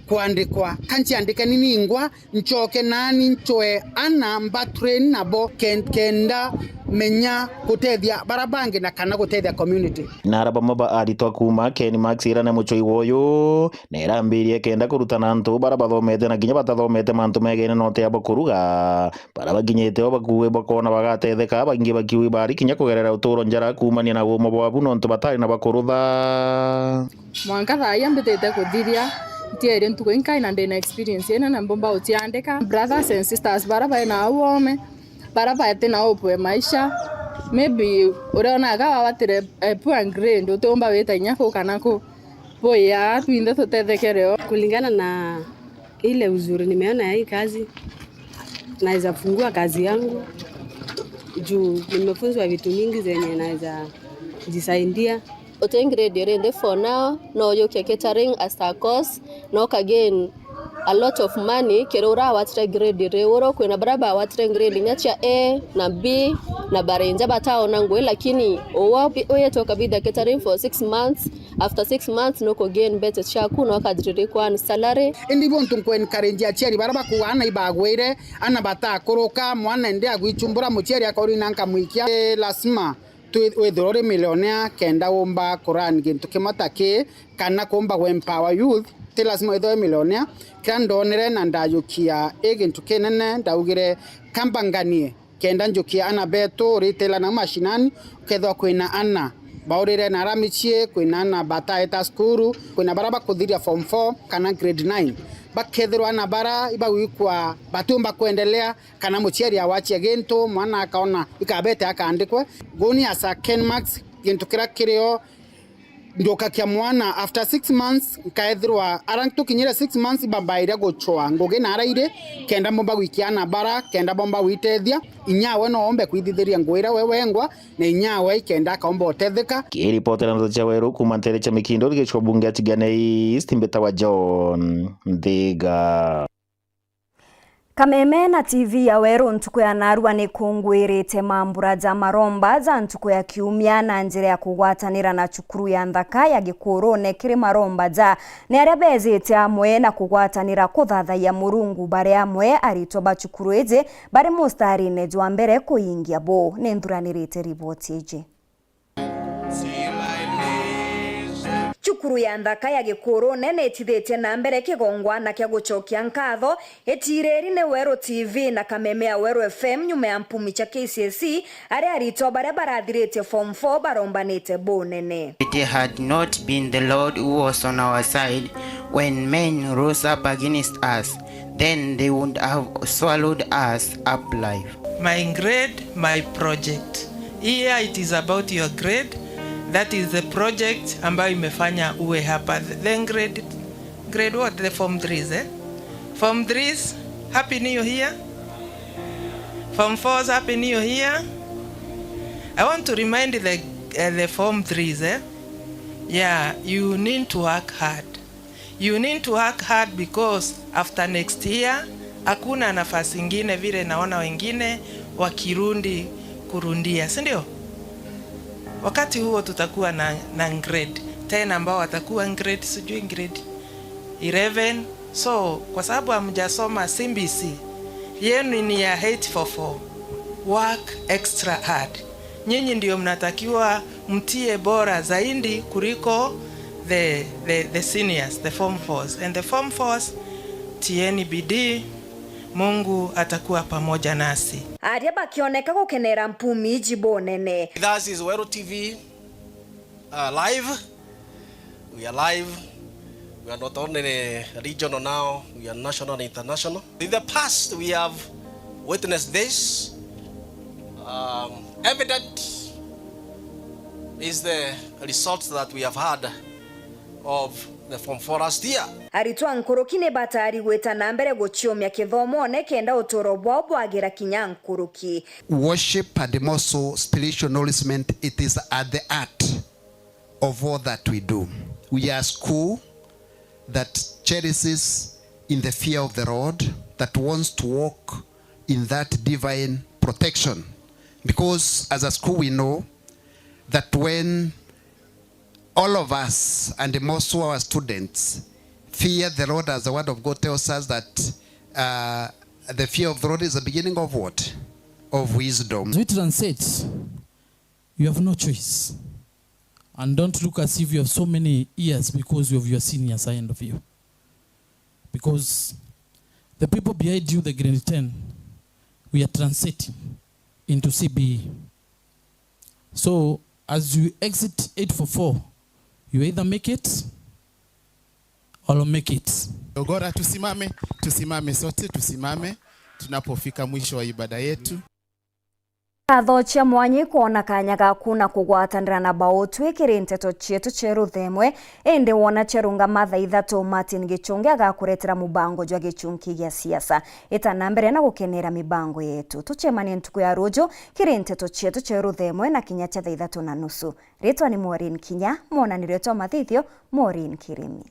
Kwandikwa, ka nciandike ni ningwa, ncoke nani ncwe ana mba train nabo, ken-, kenda menya gutethia bara bangi na kana gutethia community. Na ara bamwe ba aritwa kuuma Ken Max ira na mucwi woyu, na irambirie kenda kurutana antu bara bathomete na kinya batathomete mantu megene note ya bakuruga. Bara bakinyite o bakuui bakoona bagatetheka, baingi bakiui bari kinya kugerera uturo njara kuumania na uuma bwabu nontu batari na bakurutha. Mwanka thaai mbitite kuthiria, ntieri ntuku inkai na ndina experience inene mbumba guciandika. Brothers and sisters bara bai na au oome, bara bati na hope ya maisha, maybe uria onaga wawatire, eh, poor grade, utiumba wita inya ku kana ku. Buya, twinthe tutethekere o. Kulingana na ile uzuri nimeona ya hii kazi, naweza fungua kazi yangu juu nimefunzwa vitu mingi zenye naweza jisaidia. Uti grade iri nthi for now, no ujukie catering as a course, no ukagain a lot of money kiri uria awatire grade iri uru. Kwina baria bawatire grade inya cia A na B na barinja bataona ngui, lakini uwe uyite ukabithia catering for six months. After six months nukugain mbeca ciaku na ukajiriria kwa earn salary. Indi buntu nku encourage aciari baria bakuuga ana ibagwire, ana batakuruka, mwana ende agwichumbura, muciari akaurina nkamwikia. Ii, lasima twi-, withirwe uri millionaire kenda umba ku run gintu kimwe ta kii, kana kumba ku empower youth. Ti lasima withirwe uri millionaire. Kiria ndonere na ndajukia ii gintu kinene, ndaugire kamba nganie kenda njukia ana betu, uritela nau mashinani, ukethirwa kwina ana baurire na ara micii, kwina ana bataeta cukuru, kwina bara bakuthiria form four kana grade nine. Bakethirwa ana bara ibagwikwa batiumba kwendelea, kana muciari awachia gintu, mwana akaona ikabete akandikwe. Nguni asa Ken Max, gintu kiria kirio njukakia mwana after six months, nkaethirwa ara tukinyire six months, ibambaire guchwa ngugi na ara iri, kenda mbomba gwikia ana bara, kenda bomba gwitethia. Inyawe no ombe kwithithiria ngugi iria we wengwa, na inyawe ikenda akaomba utetheka. Kiripotera ndeto cia Weru kuuma ntere cia Mikindo, gicigo bunge ya Tigania East, mbitawa John Nthiga. Kameme na T V ya Weru ntuku ya narua nikungwirite mambura ja maromba ja ntuku ya kiumia na njira ya kugwatanira na cukuru ya nthaka ya Gikurune kiri maromba ja ni aria bejite amwe na kugwatanira kuthathayia Murungu bari amwe aritwa ba cukuru iji bari mustarine jwa mbere kuingia bo. Ni nthuranirite riboti iji. Cukuru ya nthaka ya Gikurune ni itithitie na mbere kigongwana kia gucokia nkatho itiriri ni Weru T V na Kameme ya Weru F M nyuma ya mpumi cia K C S E, aria aritwa baria barathiritie form four barombanite bunene. It had not been the Lord who was on our side when men rose up against us, then they would have swallowed us up alive. My grade, my project. Here it is about your grade. That is the project ambayo imefanya uwe hapa. Then grade, grade what? The form threes, eh? Form threes, happy new year. Form fours, happy new year. I want to remind the, uh, the form threes, eh? Yeah, you need to work hard. You need to work hard because after next year, hakuna nafasi ingine vile naona wengine wakirundi kurundia, si ndio? Wakati huo tutakuwa na, na grade ten ambao watakuwa grade, sijui grade eleven. So, kwa sababu hamjasoma C B C, yenu ni ya eight four four. Work extra hard. Nyinyi ndio mnatakiwa mtie bora zaidi kuliko the, the, the seniors, the form fours. And the form fours, tieni bidii, Mungu atakuwa pamoja nasi. Aria bakioneka gukenera mpumi iji bunene. With us is Weru T V, uh, live. We are live. We are not only regional now, we are national and international. In the past, we have witnessed this. Um, evident is the results that we have had of the form four last year. Aritwa nkuruki ni batari gwita na mbere guciumia kithomone kenda uturo bwao bwagira kinya nkuruki. Worship and also spiritual nourishment, it is at the heart of all that we do. We are a school that cherishes in the fear of the Lord, that wants to walk in that divine protection. Because as a school, we know that when all of us, and most of our students, fear the Lord, as the word of God tells us that, uh, the fear of the Lord is the beginning of what? Of wisdom. As we transit, you have no choice. And don't look as if you have so many years because of your seniors ahead of you. Because the people behind you, the grade ten, we are transiting into C B E. So as you exit eight four four, you either make it or make it. Ogora, tusimame, tusimame sote, tusimame tunapofika mwisho wa ibada yetu. Ngatho cia mwanya ikwona kanya gaku na kugwatanira na bautwi kiri nteto cietu cia ruthemwe. Indi wona ciarungama thaa ithatu, Martin Gichungi agakuretera mubango jwa gichunki gia siasa. Ita na mbere na gukenera mibango yetu. Tucemanie ntuku ya ruju kiri nteto cietu cia ruthemwe na kinya cia thaa ithatu na nusu. Ritwa ni Maureen Kinya, mwonanirio jwa mathithio Maureen Kirimi.